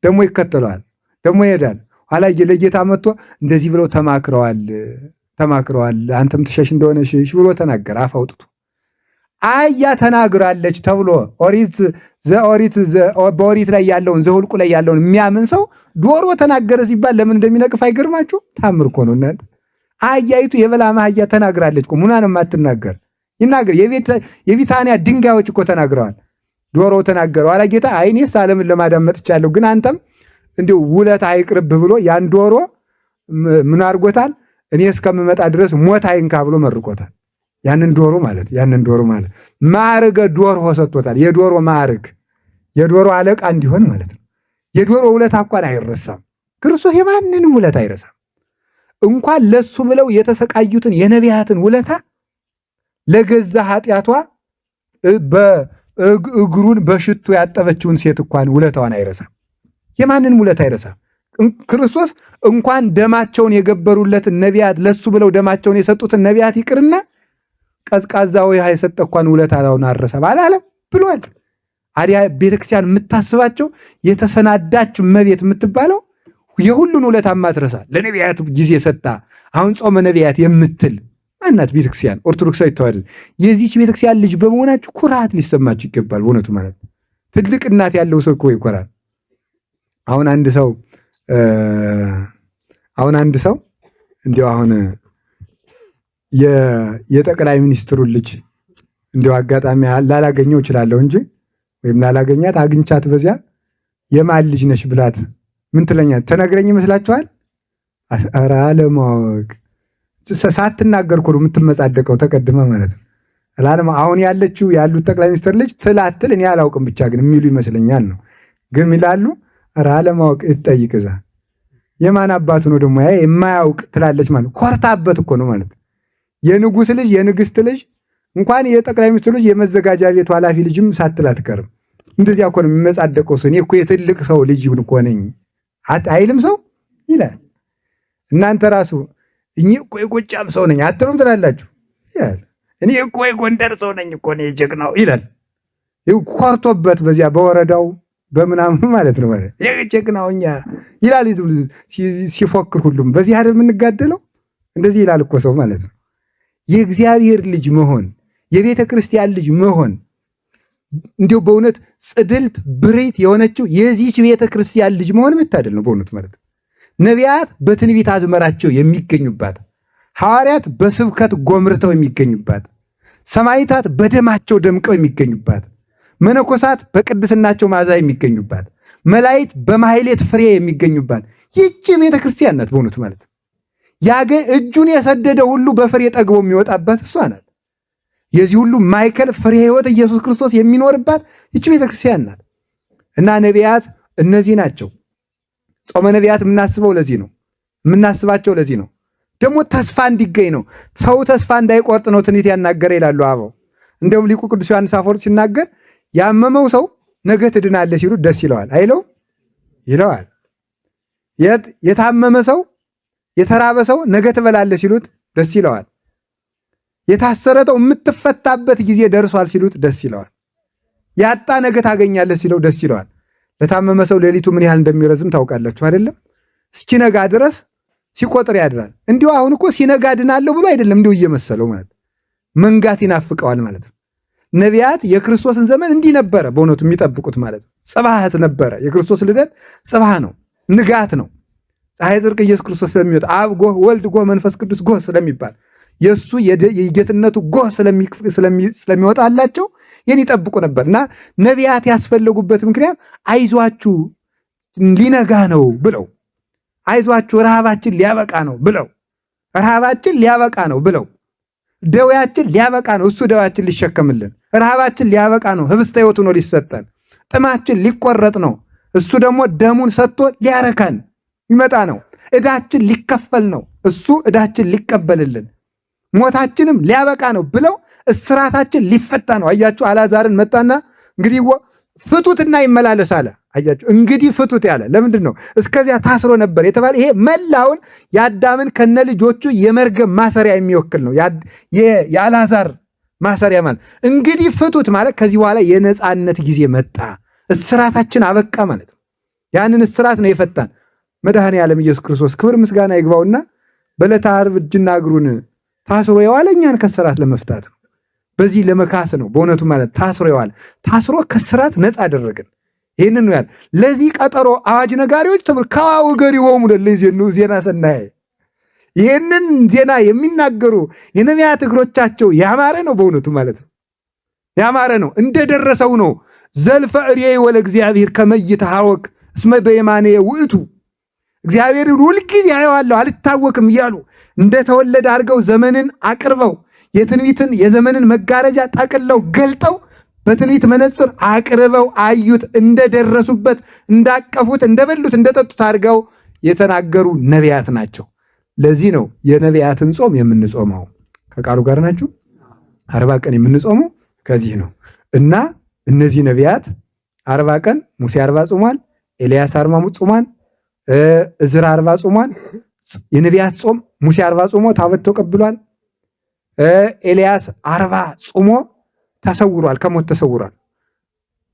ደግሞ ይከተለዋል። ደግሞ ይሄዳል። ኋላ ለጌታ መጥቶ እንደዚህ ብለው ተማክረዋል ተማክረዋል አንተም ትሸሽ እንደሆነ ሽሽ ብሎ ተናገረ። አፍ አውጥቶ አያ ተናግራለች ተብሎ ኦሪት ዘኦሪት በኦሪት ላይ ያለውን ዘሁልቁ ላይ ያለውን የሚያምን ሰው ዶሮ ተናገረ ሲባል ለምን እንደሚነቅፍ አይገርማችሁ? ታምር እኮ ነው እናንተ። አህያይቱ የበላማ አህያ ተናግራለች እኮ ሙና ነው የማትናገር ይናገር። የቢታንያ ድንጋዮች እኮ ተናግረዋል። ዶሮ ተናገረ። ኋላ ጌታ አይ እኔስ ዓለምን ለማዳን መጥቻለሁ፣ ግን አንተም እንዲሁ ውለታ አይቅርብህ ብሎ ያን ዶሮ ምን አድርጎታል? እኔ እስከምመጣ ድረስ ሞት አይንካ ብሎ መርቆታል። ያንን ዶሮ ማለት ያንን ዶሮ ማለት ማዕርገ ዶርሆ ሰጥቶታል። የዶሮ ማዕርግ የዶሮ አለቃ እንዲሆን ማለት ነው። የዶሮ ውለታ እንኳን አይረሳም። ክርስቶስ የማንንም ውለታ አይረሳም። እንኳን ለሱ ብለው የተሰቃዩትን የነቢያትን ውለታ ለገዛ ኃጢአቷ እግሩን በሽቱ ያጠበችውን ሴት እንኳን ውለታዋን አይረሳም። የማንንም ውለታ አይረሳም። ክርስቶስ እንኳን ደማቸውን የገበሩለትን ነቢያት፣ ለሱ ብለው ደማቸውን የሰጡትን ነቢያት ይቅርና ቀዝቃዛ ውሃ የሰጠ እንኳን ውለታውን አልረሳም አላለም ብሏል። አዲያ ቤተክርስቲያን የምታስባቸው የተሰናዳች እመቤት የምትባለው የሁሉን ውለታ ማትረሳ፣ ለነቢያት ጊዜ ሰጣ አሁን ጾመ ነቢያት የምትል ማናት? ቤተክርስቲያን ኦርቶዶክሳዊ ተዋሕዶ። የዚህች ቤተክርስቲያን ልጅ በመሆናችሁ ኩራት ሊሰማችሁ ይገባል። በእውነቱ ማለት ትልቅ እናት ያለው ሰው እኮ ይኮራል። አሁን አንድ ሰው አሁን አንድ ሰው እንዲያው አሁን የጠቅላይ ሚኒስትሩን ልጅ እንዲያው አጋጣሚ ላላገኘው እችላለሁ እንጂ ወይም ላላገኛት፣ አግኝቻት በዚያ የማን ልጅ ነሽ ብላት ምን ትለኛል? ተነግረኝ ይመስላችኋል? ኧረ አለማወቅ፣ ሳትናገር እኮ ነው የምትመጻደቀው ተቀድመ ማለት ነው። አሁን ያለችው ያሉት ጠቅላይ ሚኒስትር ልጅ ትላትል እኔ አላውቅም ብቻ ግን የሚሉ ይመስለኛል ነው። ግን ይላሉ ኧረ አለማወቅ እጠይቅ እዛ የማን አባቱ ነው ደግሞ ያ የማያውቅ ትላለች ማለት ኮርታበት እኮ ነው ማለት። የንጉስ ልጅ፣ የንግስት ልጅ፣ እንኳን የጠቅላይ ሚኒስትር ልጅ የመዘጋጃ ቤቱ ኃላፊ ልጅም ሳትል አትቀርም። እንደዚያ እኮ ነው የሚመጻደቀው ሰው። እኔ እኮ የትልቅ ሰው ልጅ እኮ ነኝ አይልም ሰው ይላል። እናንተ ራሱ እኔ እኮ የጎጃም ሰው ነኝ አትሉም ትላላችሁ ይላል። እኔ እኮ የጎንደር ሰው ነኝ እኮ እኔ ጀግናው ይላል። ኮርቶበት በዚያ በወረዳው በምናምን ማለት ነው። ማለት ይሄ ጀግናው እኛ ይላል ሲፎክር፣ ሁሉም በዚህ አይደል የምንጋደለው? እንደዚህ ይላል እኮ ሰው ማለት ነው። የእግዚአብሔር ልጅ መሆን፣ የቤተ ክርስቲያን ልጅ መሆን፣ እንዲሁ በእውነት ጽድልት ብሬት የሆነችው የዚህች ቤተ ክርስቲያን ልጅ መሆን መታደል ነው በእውነት ማለት ነው። ነቢያት በትንቢት አዝመራቸው የሚገኙባት፣ ሐዋርያት በስብከት ጎምርተው የሚገኙባት፣ ሰማዕታት በደማቸው ደምቀው የሚገኙባት፣ መነኮሳት በቅድስናቸው መዓዛ የሚገኙባት፣ መላእክት በማሕሌት ፍሬ የሚገኙባት ይህች ቤተ ክርስቲያን ናት። በእውነቱ ማለት ያገ እጁን የሰደደ ሁሉ በፍሬ ጠግቦ የሚወጣባት እሷ ናት። የዚህ ሁሉ ማዕከል ፍሬ ሕይወት ኢየሱስ ክርስቶስ የሚኖርባት ይህች ቤተ ክርስቲያን ናት። እና ነቢያት እነዚህ ናቸው። ጾመ ነቢያት የምናስበው ለዚህ ነው። የምናስባቸው ለዚህ ነው። ደግሞ ተስፋ እንዲገኝ ነው። ሰው ተስፋ እንዳይቆርጥ ነው ትንቢት ያናገረ ይላሉ አበው። እንደውም ሊቁ ቅዱስ ዮሐንስ አፈወርቅ ሲናገር ያመመው ሰው ነገ ትድናለህ ሲሉ ደስ ይለዋል አይለው ይለዋል። የታመመ ሰው፣ የተራበ ሰው ነገ ትበላለህ ሲሉት ደስ ይለዋል። የታሰረ ሰው የምትፈታበት ጊዜ ደርሷል ሲሉት ደስ ይለዋል። ያጣ ነገ ታገኛለህ ሲለው ደስ ይለዋል። ለታመመ ሰው ሌሊቱ ምን ያህል እንደሚረዝም ታውቃላችሁ አይደለም? እስኪነጋ ድረስ ሲቆጥር ያድራል። እንዲሁ አሁን እኮ ሲነጋ ድናለሁ ብሎ አይደለም፣ እንዲሁ እየመሰለው ማለት መንጋት ይናፍቀዋል ማለት ነው። ነቢያት የክርስቶስን ዘመን እንዲህ ነበረ በእውነቱ የሚጠብቁት ማለት ነው። ጽባህ ነበረ። የክርስቶስ ልደት ጽባህ ነው፣ ንጋት ነው። ፀሐይ ጽድቅ ኢየሱስ ክርስቶስ ስለሚወጣ፣ አብ ጎህ፣ ወልድ ጎህ፣ መንፈስ ቅዱስ ጎህ ስለሚባል፣ የእሱ የጌትነቱ ጎህ ስለሚወጣላቸው ይህን ይጠብቁ ነበር። እና ነቢያት ያስፈለጉበት ምክንያት አይዟችሁ ሊነጋ ነው ብለው፣ አይዟችሁ ረሃባችን ሊያበቃ ነው ብለው፣ ረሃባችን ሊያበቃ ነው ብለው፣ ደዌያችን ሊያበቃ ነው እሱ ደዌያችን ሊሸከምልን፣ ረሃባችን ሊያበቃ ነው ህብስተ ሕይወት ሆኖ ሊሰጠን፣ ጥማችን ሊቆረጥ ነው እሱ ደግሞ ደሙን ሰጥቶ ሊያረካን ይመጣ ነው፣ ዕዳችን ሊከፈል ነው እሱ ዕዳችን ሊቀበልልን፣ ሞታችንም ሊያበቃ ነው ብለው፣ እስራታችን ሊፈታ ነው። አያችሁ፣ አላዛርን መጣና እንግዲህ ፍቱትና ይመላለስ አለ። አያችሁ፣ እንግዲህ ፍቱት ያለ ለምንድን ነው? እስከዚያ ታስሮ ነበር የተባለ ይሄ መላውን የአዳምን ከነ ልጆቹ የመርገም ማሰሪያ የሚወክል ነው። የአልዓዛር ማሰሪያ ማለት እንግዲህ ፍቱት ማለት ከዚህ በኋላ የነፃነት ጊዜ መጣ፣ እስራታችን አበቃ ማለት ነው። ያንን እስራት ነው የፈታን መድኃኔ ዓለም ኢየሱስ ክርስቶስ ክብር ምስጋና ይግባውና በዕለተ ዓርብ እጅና እግሩን ታስሮ የዋለ እኛን ከእስራት ለመፍታት ነው። በዚህ ለመካስ ነው። በእውነቱ ማለት ታስሮ የዋለ፣ ታስሮ ከእስራት ነፃ አደረግን። ይህንን ነው ያለ። ለዚህ ቀጠሮ አዋጅ ነጋሪዎች ተብሎ ከዋው ገሪሆሙ ለዘኑ ዜና ሰናይ፣ ይህንን ዜና የሚናገሩ የነቢያት እግሮቻቸው ያማረ ነው። በእውነቱ ማለት ነው ያማረ ነው። እንደደረሰው ነው። ዘልፈ እሬ ወለ እግዚአብሔር ከመይትሃወክ እስመ በየማኔ ውእቱ፣ እግዚአብሔርን ሁልጊዜ አየዋለሁ አልታወክም እያሉ እንደተወለደ አድርገው ዘመንን አቅርበው፣ የትንቢትን የዘመንን መጋረጃ ጠቅለው ገልጠው በትንቢት መነጽር አቅርበው አዩት። እንደደረሱበት፣ እንዳቀፉት፣ እንደበሉት፣ እንደጠጡት አድርገው የተናገሩ ነቢያት ናቸው። ለዚህ ነው የነቢያትን ጾም የምንጾመው። ከቃሉ ጋር ናችሁ። 40 ቀን የምንጾመው ከዚህ ነው። እና እነዚህ ነቢያት 40 ቀን፣ ሙሴ 40 ጾሟል፣ ኤልያስ 40 ጾሟል፣ እዝራ 40 ጾሟል። የነቢያት ጾም፣ ሙሴ 40 ጾሞ ታቦት ተቀብሏል። ኤልያስ 40 ጾሞ ተሰውሯል፣ ከሞት ተሰውሯል።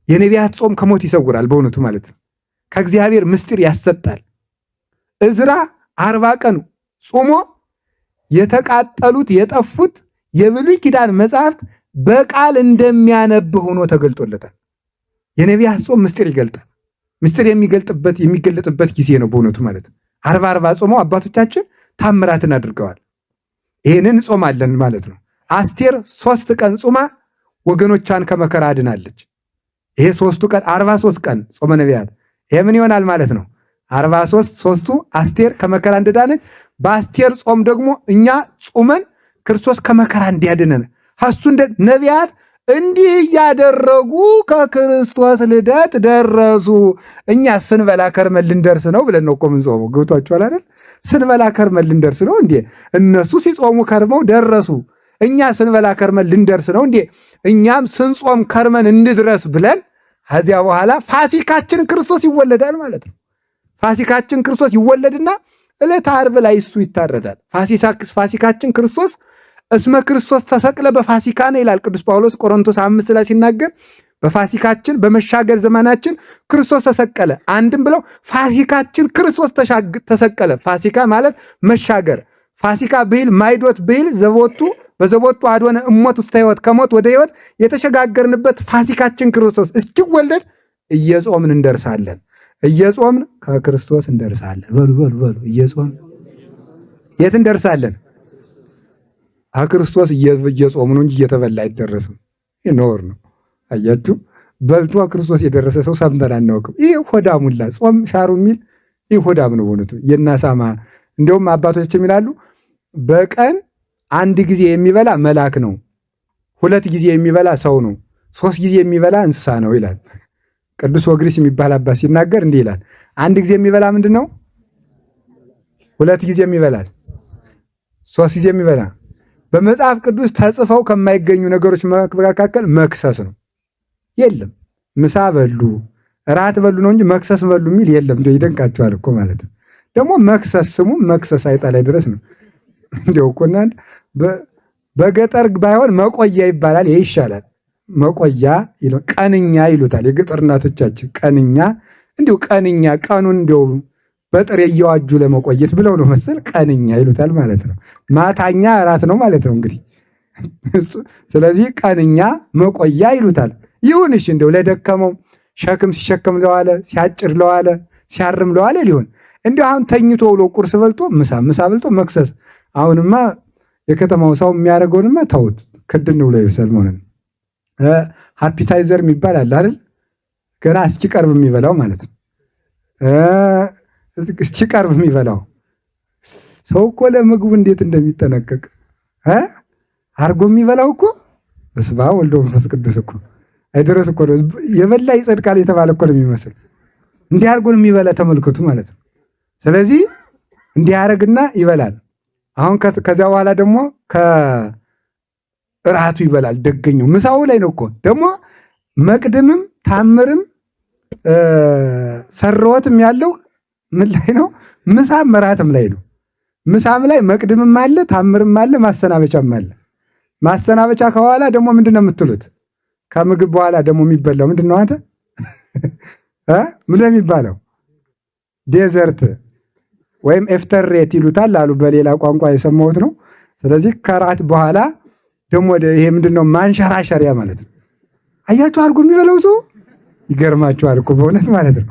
የነቢያት ጾም ከሞት ይሰውራል፣ በእውነቱ ማለት ነው። ከእግዚአብሔር ምስጢር ያሰጣል። እዝራ 40 ቀን ጾሞ የተቃጠሉት የጠፉት የብሉይ ኪዳን መጽሐፍት በቃል እንደሚያነብ ሆኖ ተገልጦለታል። የነቢያት ጾም ምስጢር ይገልጣል። ምስጢር የሚገለጥበት ጊዜ ነው በእውነቱ ማለት ነው። 40 40 ጾመው አባቶቻችን ታምራትን አድርገዋል። ይህንን ጾም አለን ማለት ነው። አስቴር 3 ቀን ጾማ ወገኖቿን ከመከራ አድናለች። ይሄ 3ቱ ቀን፣ 43 ቀን ጾመ ነቢያት፣ ይሄ ምን ይሆናል ማለት ነው? 43 ሶስቱ አስቴር ከመከራ እንደዳነች፣ በአስቴር ጾም ደግሞ እኛ ጾመን ክርስቶስ ከመከራ እንዲያድነን ሀሱ እንደ ነቢያት እንዲህ እያደረጉ ከክርስቶስ ልደት ደረሱ። እኛ ስንበላ ከርመን ልንደርስ ነው ብለን ነው እኮ የምንጾመው። ገብቷችኋል አይደል? ስንበላ ከርመን ልንደርስ ነው እንዴ? እነሱ ሲጾሙ ከርመው ደረሱ። እኛ ስንበላ ከርመን ልንደርስ ነው እንዴ? እኛም ስንጾም ከርመን እንድረስ ብለን ከዚያ በኋላ ፋሲካችን ክርስቶስ ይወለዳል ማለት ነው። ፋሲካችን ክርስቶስ ይወለድና ዕለተ ዓርብ ላይ እሱ ይታረዳል። ፋሲካችን ክርስቶስ፣ እስመ ክርስቶስ ተሰቅለ በፋሲካነ ይላል ቅዱስ ጳውሎስ ቆሮንቶስ 5 ላይ ሲናገር፣ በፋሲካችን በመሻገር ዘመናችን ክርስቶስ ተሰቀለ። አንድም ብለው ፋሲካችን ክርስቶስ ተሰቀለ። ፋሲካ ማለት መሻገር። ፋሲካ ብሂል ማይዶት ብሂል ዘቦቱ በዘቦቱ አድወነ እሞት ውስተ ሕይወት፣ ከሞት ወደ ሕይወት የተሸጋገርንበት ፋሲካችን ክርስቶስ እስኪወለድ እየጾምን እንደርሳለን። እየጾምን ከክርስቶስ እንደርሳለን። በሉ በሉ በሉ፣ እየጾምን የት እንደርሳለን? ከክርስቶስ እየጾሙ ነው እንጂ እየተበላ አይደረስም። ይህ ነውር ነው። አያችሁ፣ በልቶ ክርስቶስ የደረሰ ሰው ሰምተን አናውቅም። ይህ ሆዳሙላ ጾም ሻሩ የሚል ይህ ሆዳም ነው በእውነቱ። የናሳማ እንደውም አባቶች ይላሉ፣ በቀን አንድ ጊዜ የሚበላ መልአክ ነው፣ ሁለት ጊዜ የሚበላ ሰው ነው፣ ሶስት ጊዜ የሚበላ እንስሳ ነው ይላል። ቅዱስ ወግሪስ የሚባል አባት ሲናገር እንዲህ ይላል። አንድ ጊዜ የሚበላ ምንድን ነው? ሁለት ጊዜ የሚበላ፣ ሶስት ጊዜ የሚበላ፣ በመጽሐፍ ቅዱስ ተጽፈው ከማይገኙ ነገሮች መካከል መክሰስ ነው። የለም፣ ምሳ በሉ እራት በሉ ነው እንጂ መክሰስ በሉ የሚል የለም። እንደው ይደንቃቸዋል እኮ ማለት ነው። ደግሞ መክሰስ ስሙ መክሰስ አይጣላይ ድረስ ነው። እንዲያው እኮ እናንተ በገጠር ባይሆን መቆያ ይባላል። ይሄ ይሻላል። መቆያ፣ ቀንኛ ይሉታል የገጠር እናቶቻችን። ቀንኛ፣ እንዲሁ ቀንኛ፣ ቀኑን እንዲያው በጥሬ እየዋጁ ለመቆየት ብለው ነው መሰል ቀንኛ ይሉታል ማለት ነው። ማታኛ እራት ነው ማለት ነው እንግዲህ። ስለዚህ ቀንኛ መቆያ ይሉታል። ይሁን እሺ፣ እንደው ለደከመው፣ ሸክም ሲሸከም ለዋለ፣ ሲያጭር ለዋለ፣ ሲያርም ለዋለ ሊሆን፣ እንዲሁ አሁን ተኝቶ ውሎ ቁርስ በልቶ ምሳ፣ ምሳ በልቶ መክሰስ። አሁንማ የከተማው ሰው የሚያደርገውንማ ተውት፣ ክድን ብሎ ይብሰል ማለት ነው። Appetizer የሚባል አለ አይደል? ገና እስኪቀርብ የሚበላው ማለት ነው። እስኪቀርብ የሚበላው ሰው እኮ ለምግቡ እንዴት እንደሚጠነቀቅ አርጎ የሚበላው እኮ፣ በስመ አብ ወልድ ወመንፈስ ቅዱስ እኮ አይደረስ እኮ ነው። የበላ ይጸድቃል የተባለ እኮ ነው የሚመስል። እንዲህ አድርጎ ነው የሚበላ፣ ተመልከቱ ማለት ነው። ስለዚህ እንዲህ ያደርግና ይበላል። አሁን ከዚያ በኋላ ደግሞ ከእራቱ ይበላል። ደገኘው ምሳው ላይ ነው እኮ ደግሞ መቅድምም ታምርም ሰራወትም ያለው ምን ላይ ነው? ምሳም እራትም ላይ ነው። ምሳም ላይ መቅድምም አለ፣ ታምርም አለ፣ ማሰናበቻም አለ። ማሰናበቻ ከኋላ ደግሞ ምንድን ነው የምትሉት? ከምግብ በኋላ ደግሞ የሚበላው ምንድን ነው? አንተ ምንድን ነው የሚባለው? Dessert ወይም efterrett ይሉታል አሉ። በሌላ ቋንቋ የሰማሁት ነው። ስለዚህ ከራት በኋላ ደግሞ ይሄ ምንድን ነው? ማንሸራሸሪያ ማለት ነው። አያችሁ፣ አድርጎ የሚበላው ሰው ይገርማችኋል እኮ በእውነት ማለት ነው።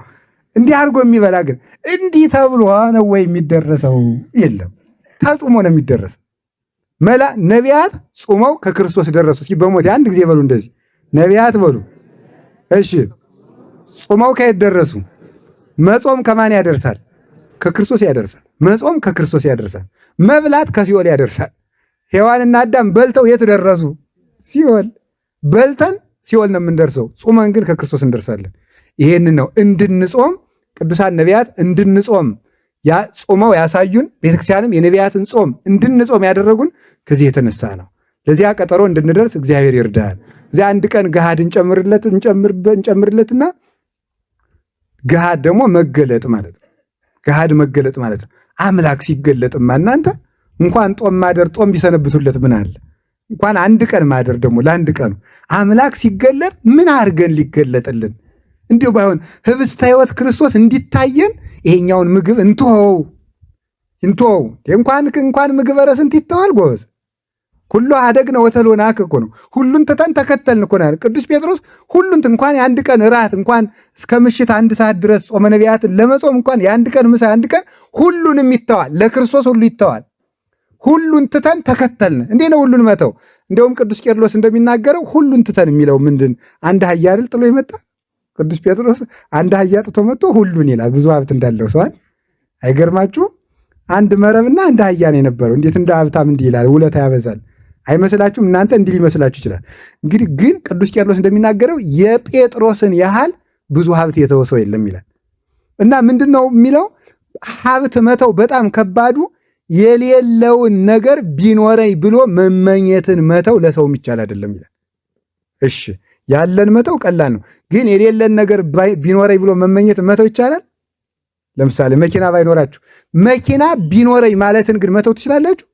እንዲህ አድርጎ የሚበላ ግን እንዲህ ተብሎ ነው ወይ የሚደረሰው? የለም፣ ተጹሞ ነው የሚደረሰው። መላ ነቢያት ጾመው ከክርስቶስ ደረሱ። እስኪ በሞት አንድ ጊዜ በሉ እንደዚህ፣ ነቢያት በሉ። እሺ፣ ጾመው ከየት ደረሱ? መጾም ከማን ያደርሳል? ከክርስቶስ ያደርሳል። መጾም ከክርስቶስ ያደርሳል። መብላት ከሲኦል ያደርሳል። ሔዋንና አዳም በልተው የት ደረሱ? ሲኦል። በልተን ሲኦል ነው የምንደርሰው። ጾመን ግን ከክርስቶስ እንደርሳለን። ይሄንን ነው እንድንጾም ቅዱሳን ነቢያት እንድንጾም ጾመው ያሳዩን። ቤተክርስቲያንም የነቢያትን ጾም እንድንጾም ያደረጉን ከዚህ የተነሳ ነው። ለዚያ ቀጠሮ እንድንደርስ እግዚአብሔር ይርዳል። እዚያ አንድ ቀን ገሃድ እንጨምርለትና ገሃድ ደግሞ መገለጥ ማለት ነው። ገሃድ መገለጥ ማለት ነው። አምላክ ሲገለጥማ እናንተ እንኳን ጦም ማደር ጦም ቢሰነብቱለት ምን አለ? እንኳን አንድ ቀን ማደር ደግሞ ለአንድ ቀኑ አምላክ ሲገለጥ ምን አድርገን ሊገለጥልን? እንዲሁ ባይሆን ህብስተ ሕይወት ክርስቶስ እንዲታየን ይሄኛውን ምግብ እንትሆው እንትሆው። እንኳን ምግብ ኧረ ስንት ይተዋል ጎበዝ። ሁሉ አደግነ ወተሎናከ እኮ ነው። ሁሉን ትተን ተከተልን እኮ ነው። ቅዱስ ጴጥሮስ ሁሉን እንኳን የአንድ ቀን እራት እንኳን እስከ ምሽት 1 ሰዓት ድረስ ጾመ ነቢያትን ለመጾም እንኳን የአንድ ቀን ምሳ የአንድ ቀን ሁሉንም ይተዋል። ለክርስቶስ ሁሉ ይተዋል። ሁሉን ትተን ተከተልን። እንዴ ነው ሁሉን መተው? እንደውም ቅዱስ ቄርሎስ እንደሚናገረው ሁሉን ትተን የሚለው ምንድን አንድ አህያ አይደል ጥሎ የመጣ ቅዱስ ጴጥሮስ አንድ አህያ ጥቶ መጥቶ ሁሉን ይላል። ብዙ ሀብት እንዳለው ሰዋል። አይገርማችሁ? አንድ መረብና አንድ አህያ ነው የነበረው። እንዴት እንደ ሀብታም እንዲህ ይላል? ውለታ ያበዛል። አይመስላችሁም? እናንተ እንዲህ ሊመስላችሁ ይችላል። እንግዲህ ግን ቅዱስ ቄርሎስ እንደሚናገረው የጴጥሮስን ያህል ብዙ ሀብት የተወሰው የለም ይላል። እና ምንድን ነው የሚለው? ሀብት መተው በጣም ከባዱ የሌለውን ነገር ቢኖረኝ ብሎ መመኘትን መተው ለሰው የሚቻል አይደለም ይላል። እሺ ያለን መተው ቀላል ነው፣ ግን የሌለን ነገር ቢኖረኝ ብሎ መመኘትን መተው ይቻላል? ለምሳሌ መኪና ባይኖራችሁ መኪና ቢኖረኝ ማለትን ግን መተው ትችላላችሁ?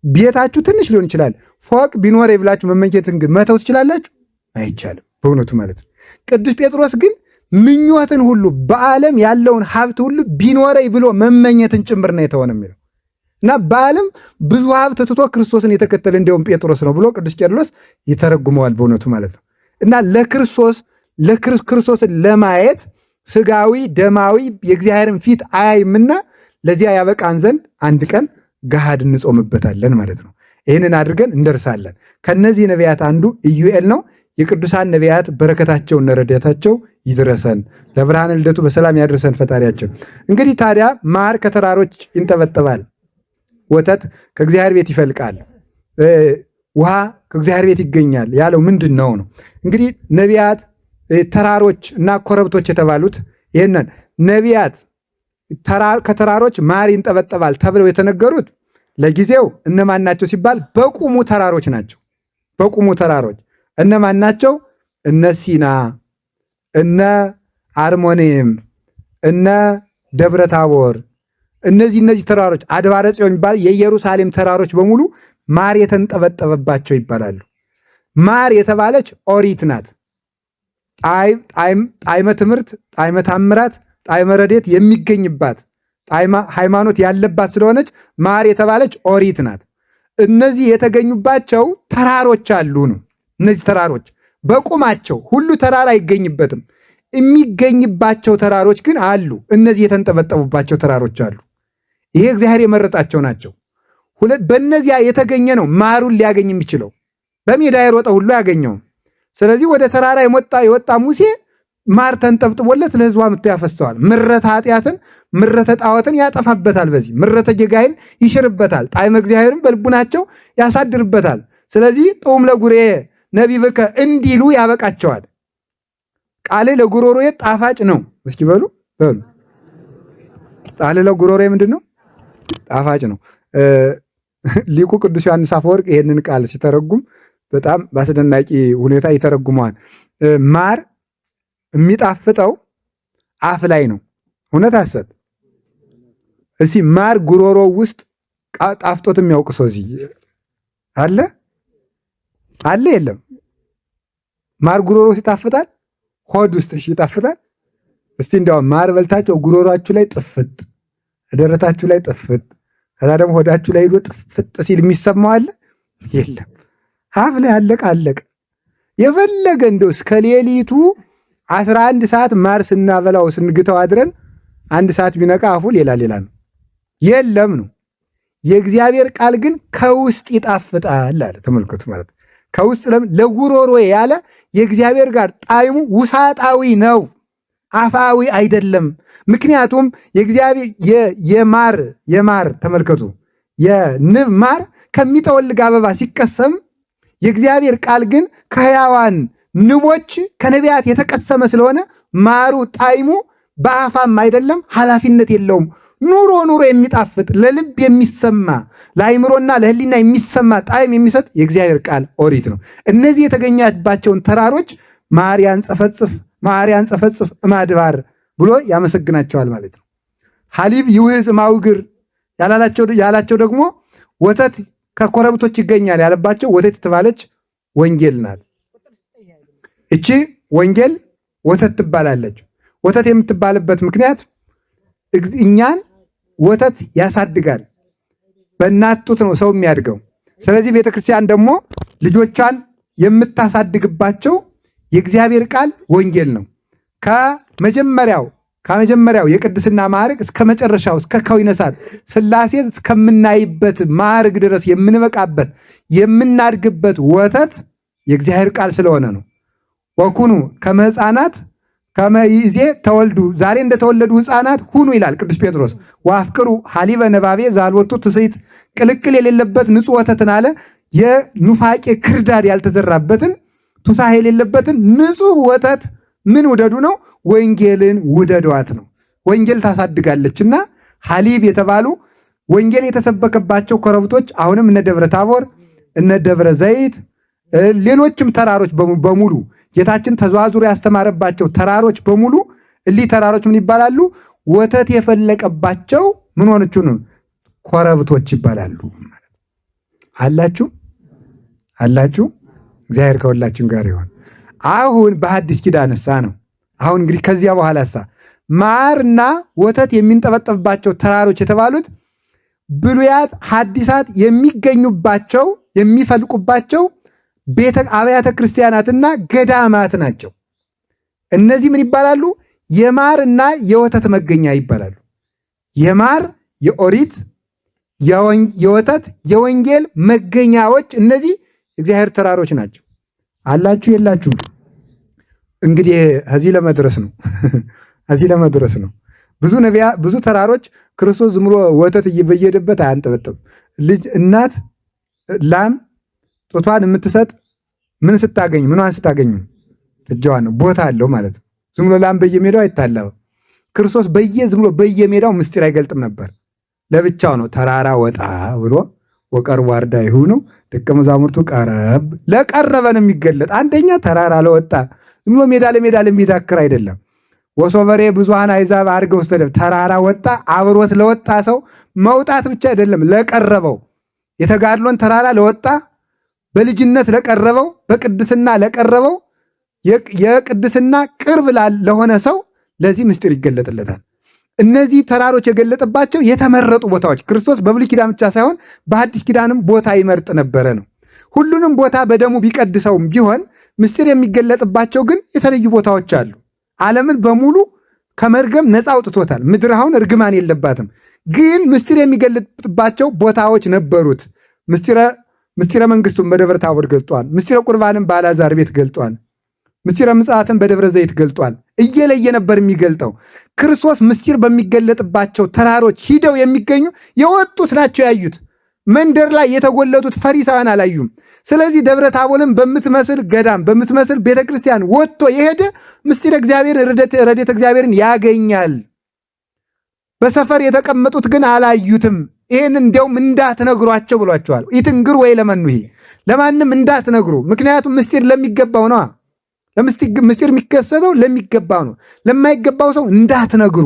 ቤታችሁ ትንሽ ሊሆን ይችላል፣ ፎቅ ቢኖረኝ ብላችሁ መመኘትን ግን መተው ትችላላችሁ? አይቻልም፣ በእውነቱ ማለት ነው። ቅዱስ ጴጥሮስ ግን ምኞትን ሁሉ በዓለም ያለውን ሀብት ሁሉ ቢኖረኝ ብሎ መመኘትን ጭምር ነው የተሆነ የሚለው እና በዓለም ብዙ ሀብት ትቶ ክርስቶስን የተከተለ እንዲያውም ጴጥሮስ ነው ብሎ ቅዱስ ቄርሎስ ይተረጉመዋል፣ በእውነቱ ማለት ነው። እና ለክርስቶስ ለክርስቶስን ለማየት ስጋዊ ደማዊ የእግዚአብሔርን ፊት አያይምና ለዚያ ያበቃን ዘንድ አንድ ቀን ገሃድ እንጾምበታለን ማለት ነው። ይህንን አድርገን እንደርሳለን። ከነዚህ ነቢያት አንዱ ኢዩኤል ነው። የቅዱሳን ነቢያት በረከታቸውና ረድኤታቸው ይድረሰን፣ ለብርሃነ ልደቱ በሰላም ያድርሰን ፈጣሪያችን። እንግዲህ ታዲያ ማር ከተራሮች ይንጠበጠባል፣ ወተት ከእግዚአብሔር ቤት ይፈልቃል፣ ውሃ ከእግዚአብሔር ቤት ይገኛል ያለው ምንድን ነው ነው? እንግዲህ ነቢያት ተራሮች እና ኮረብቶች የተባሉት ይህንን ነቢያት ከተራሮች ማር ይንጠበጠባል ተብለው የተነገሩት ለጊዜው እነማን ናቸው ሲባል በቁሙ ተራሮች ናቸው። በቁሙ ተራሮች እነማን ናቸው? እነ ሲና፣ እነ አርሞኔም፣ እነ ደብረ ታቦር፣ እነዚህ ተራሮች አድባረ ጽዮን የሚባል የኢየሩሳሌም ተራሮች በሙሉ ማር የተንጠበጠበባቸው ይባላሉ። ማር የተባለች ኦሪት ናት። ጣዕመ ትምህርት፣ ጣዕመ ታምራት፣ ጣዕመ ረድኤት የሚገኝባት ጣዕመ ሃይማኖት ያለባት ስለሆነች ማር የተባለች ኦሪት ናት። እነዚህ የተገኙባቸው ተራሮች አሉ ነው። እነዚህ ተራሮች በቁማቸው ሁሉ ተራራ አይገኝበትም። የሚገኝባቸው ተራሮች ግን አሉ። እነዚህ የተንጠበጠቡባቸው ተራሮች አሉ። ይሄ እግዚአብሔር የመረጣቸው ናቸው። በእነዚያ የተገኘ ነው ማሩን ሊያገኝ የሚችለው። በሜዳ የሮጠ ሁሉ አያገኘውም። ስለዚህ ወደ ተራራ የወጣ ሙሴ ማር ተንጠብጥቦለት ለሕዝቡ አምጥቶ ያፈሰዋል። ምረተ ኃጢአትን ምረተ ጣዖትን ያጠፋበታል። በዚህ ምረተ ጌጋይን ይሽርበታል። ጣዕመ እግዚአብሔርን በልቡናቸው ያሳድርበታል። ስለዚህ ጥዑም ለጉሬ ነቢብከ እንዲሉ ያበቃቸዋል። ቃልህ ለጉሮሮዬ ጣፋጭ ነው። እስኪ በሉ በሉ። ቃልህ ለጉሮሮዬ ምንድን ነው? ጣፋጭ ነው። ሊቁ ቅዱስ ዮሐንስ አፈወርቅ ይሄንን ቃል ሲተረጉም በጣም በአስደናቂ ሁኔታ ይተረጉመዋል። ማር የሚጣፍጠው አፍ ላይ ነው። እውነት ሐሰት? እስኪ ማር ጉሮሮ ውስጥ ጣፍጦት የሚያውቅ ሰው እዚህ አለ? አለ? የለም። ማር ጉሮሮ ውስጥ ይጣፍጣል? ሆድ ውስጥ እሺ ይጣፍጣል? እስቲ እንዲያውም ማር በልታቸው ጉሮሯችሁ ላይ ጥፍጥ፣ ደረታችሁ ላይ ጥፍጥ፣ ከዛ ደግሞ ሆዳችሁ ላይ ሄዶ ጥፍጥ ሲል የሚሰማው አለ? የለም። አፍ ላይ አለቀ አለቀ። የፈለገ እንደው እስከ ሌሊቱ 11 ሰዓት ማር ስናበላው ስንግተው አድረን 1 ሰዓት ቢነቃ አፉ ሌላ ሌላ ነው። የለም ነው። የእግዚአብሔር ቃል ግን ከውስጥ ይጣፍጣል አለ። ተመልከቱ ማለት ከውስጥ ለምን ለጉሮሮ ያለ የእግዚአብሔር ጋር ጣዕሙ ውሳጣዊ ነው፣ አፋዊ አይደለም። ምክንያቱም የእግዚአብሔር የማር የማር ተመልከቱ የንብ ማር ከሚጠወልግ አበባ ሲቀሰም የእግዚአብሔር ቃል ግን ከሕያዋን ንቦች ከነቢያት የተቀሰመ ስለሆነ ማሩ ጣዕሙ በአፋም አይደለም፣ ኃላፊነት የለውም። ኑሮ ኑሮ የሚጣፍጥ ለልብ የሚሰማ ለአይምሮና ለሕሊና የሚሰማ ጣዕም የሚሰጥ የእግዚአብሔር ቃል ኦሪት ነው። እነዚህ የተገኘባቸውን ተራሮች ማር ያንጸፈጽፍ ማር ያንጸፈጽፍ እማድባር ብሎ ያመሰግናቸዋል ማለት ነው። ሐሊብ ይውህዝ እማውግር ያላቸው ደግሞ ወተት ከኮረብቶች ይገኛል ያለባቸው ወተት የተባለች ወንጌል ናት። እቺ ወንጌል ወተት ትባላለች። ወተት የምትባልበት ምክንያት እኛን ወተት ያሳድጋል። በእናት ጡት ነው ሰው የሚያድገው። ስለዚህ ቤተክርስቲያን ደግሞ ልጆቿን የምታሳድግባቸው የእግዚአብሔር ቃል ወንጌል ነው። ከመጀመሪያው የቅድስና ማዕረግ እስከ መጨረሻው እስከ ከዊነ እሳት ሥላሴን እስከምናይበት ማዕረግ ድረስ የምንበቃበት የምናድግበት ወተት የእግዚአብሔር ቃል ስለሆነ ነው። ወኩኑ ከመ ሕፃናት ከመ ይእዜ ተወልዱ፣ ዛሬ እንደተወለዱ ሕፃናት ሁኑ ይላል ቅዱስ ጴጥሮስ። ወአፍቅሩ ሐሊበ ነባቤ ዛልወቱ ትስይት፣ ቅልቅል የሌለበት ንጹሕ ወተትን አለ። የኑፋቄ ክርዳድ ያልተዘራበትን ቱሳህ የሌለበትን ንጹሕ ወተት ምን ውደዱ ነው? ወንጌልን ውደዷት ነው። ወንጌል ታሳድጋለችና ሐሊብ የተባሉ ወንጌል የተሰበከባቸው ኮረብቶች አሁንም እነ ደብረ ታቦር እነ ደብረ ዘይት ሌሎችም ተራሮች በሙሉ ጌታችን ተዘዋዝሮ ያስተማረባቸው ተራሮች በሙሉ እሊህ ተራሮች ምን ይባላሉ? ወተት የፈለቀባቸው ምን ሆነች ነው? ኮረብቶች ይባላሉ። አላችሁ አላችሁ። እግዚአብሔር ከሁላችን ጋር ይሆን። አሁን በሐዲስ ኪዳንሳ ነው። አሁን እንግዲህ ከዚያ በኋላሳ ማርና ወተት የሚንጠበጠብባቸው ተራሮች የተባሉት ብሉያት ሐዲሳት የሚገኙባቸው የሚፈልቁባቸው ቤተ አብያተ ክርስቲያናትና ገዳማት ናቸው። እነዚህ ምን ይባላሉ? የማርና የወተት መገኛ ይባላሉ። የማር የኦሪት የወተት የወንጌል መገኛዎች እነዚህ እግዚአብሔር ተራሮች ናቸው። አላችሁ የላችሁ? እንግዲህ እዚህ ለመድረስ ነው። እዚህ ለመድረስ ነው። ብዙ ነቢያ ብዙ ተራሮች ክርስቶስ ዝም ብሎ ወተት እየበየደበት አያንጠበጥም። ልጅ እናት ላም ጡቷን የምትሰጥ ምን ስታገኝ ምኗን ስታገኝ ጥጃዋን ነው። ቦታ አለው ማለት ነው። ዝም ብሎ ላም በየሜዳው አይታለብም። ክርስቶስ ዝም ብሎ በየሜዳው ምስጢር አይገልጥም ነበር። ለብቻው ነው ተራራ ወጣ ብሎ ወቀርቡ አርዳኢሁ ነው ደቀ መዛሙርቱ ቀረብ ለቀረበ ነው የሚገለጥ። አንደኛ ተራራ ለወጣ ዝም ብሎ ሜዳ ለሜዳ ለሚዳክር አይደለም። ወሶበሬ ብዙሃን አሕዛብ አድርገው ውስተ ደብር ተራራ ወጣ አብሮት ለወጣ ሰው መውጣት ብቻ አይደለም፣ ለቀረበው የተጋድሎን ተራራ ለወጣ በልጅነት ለቀረበው በቅድስና ለቀረበው የቅድስና ቅርብ ለሆነ ሰው ለዚህ ምስጢር ይገለጥለታል። እነዚህ ተራሮች የገለጠባቸው የተመረጡ ቦታዎች ክርስቶስ በብሉይ ኪዳን ብቻ ሳይሆን በሐዲስ ኪዳንም ቦታ ይመርጥ ነበረ ነው። ሁሉንም ቦታ በደሙ ቢቀድሰውም ቢሆን ምስጢር የሚገለጥባቸው ግን የተለዩ ቦታዎች አሉ። ዓለምን በሙሉ ከመርገም ነፃ አውጥቶታል። ምድር አሁን እርግማን የለባትም። ግን ምስጢር የሚገለጥባቸው ቦታዎች ነበሩት። ምስጢረ መንግስቱን በደብረ ታቦር ገልጧል። ምስጢረ ቁርባንን በአልዓዛር ቤት ገልጧል። ምስጢረ ምጽአትን በደብረ ዘይት ገልጧል። እየለየ ነበር የሚገልጠው። ክርስቶስ ምስጢር በሚገለጥባቸው ተራሮች ሂደው የሚገኙ የወጡት ናቸው ያዩት። መንደር ላይ የተጎለጡት ፈሪሳውያን አላዩም። ስለዚህ ደብረ ታቦርን በምትመስል ገዳም በምትመስል ቤተክርስቲያን ወጥቶ የሄደ ምስጢረ እግዚአብሔርን ረድኤተ እግዚአብሔርን ያገኛል። በሰፈር የተቀመጡት ግን አላዩትም። ይህን እንዲያውም እንዳትነግሯቸው ብሏቸዋል። ኢትንግሩ ወይ ለመኑሂ ለማንም እንዳትነግሩ፣ ምክንያቱም ምስጢር ለሚገባው ነዋ። ምስጢር የሚከሰተው ለሚገባው ነው። ለማይገባው ሰው እንዳትነግሩ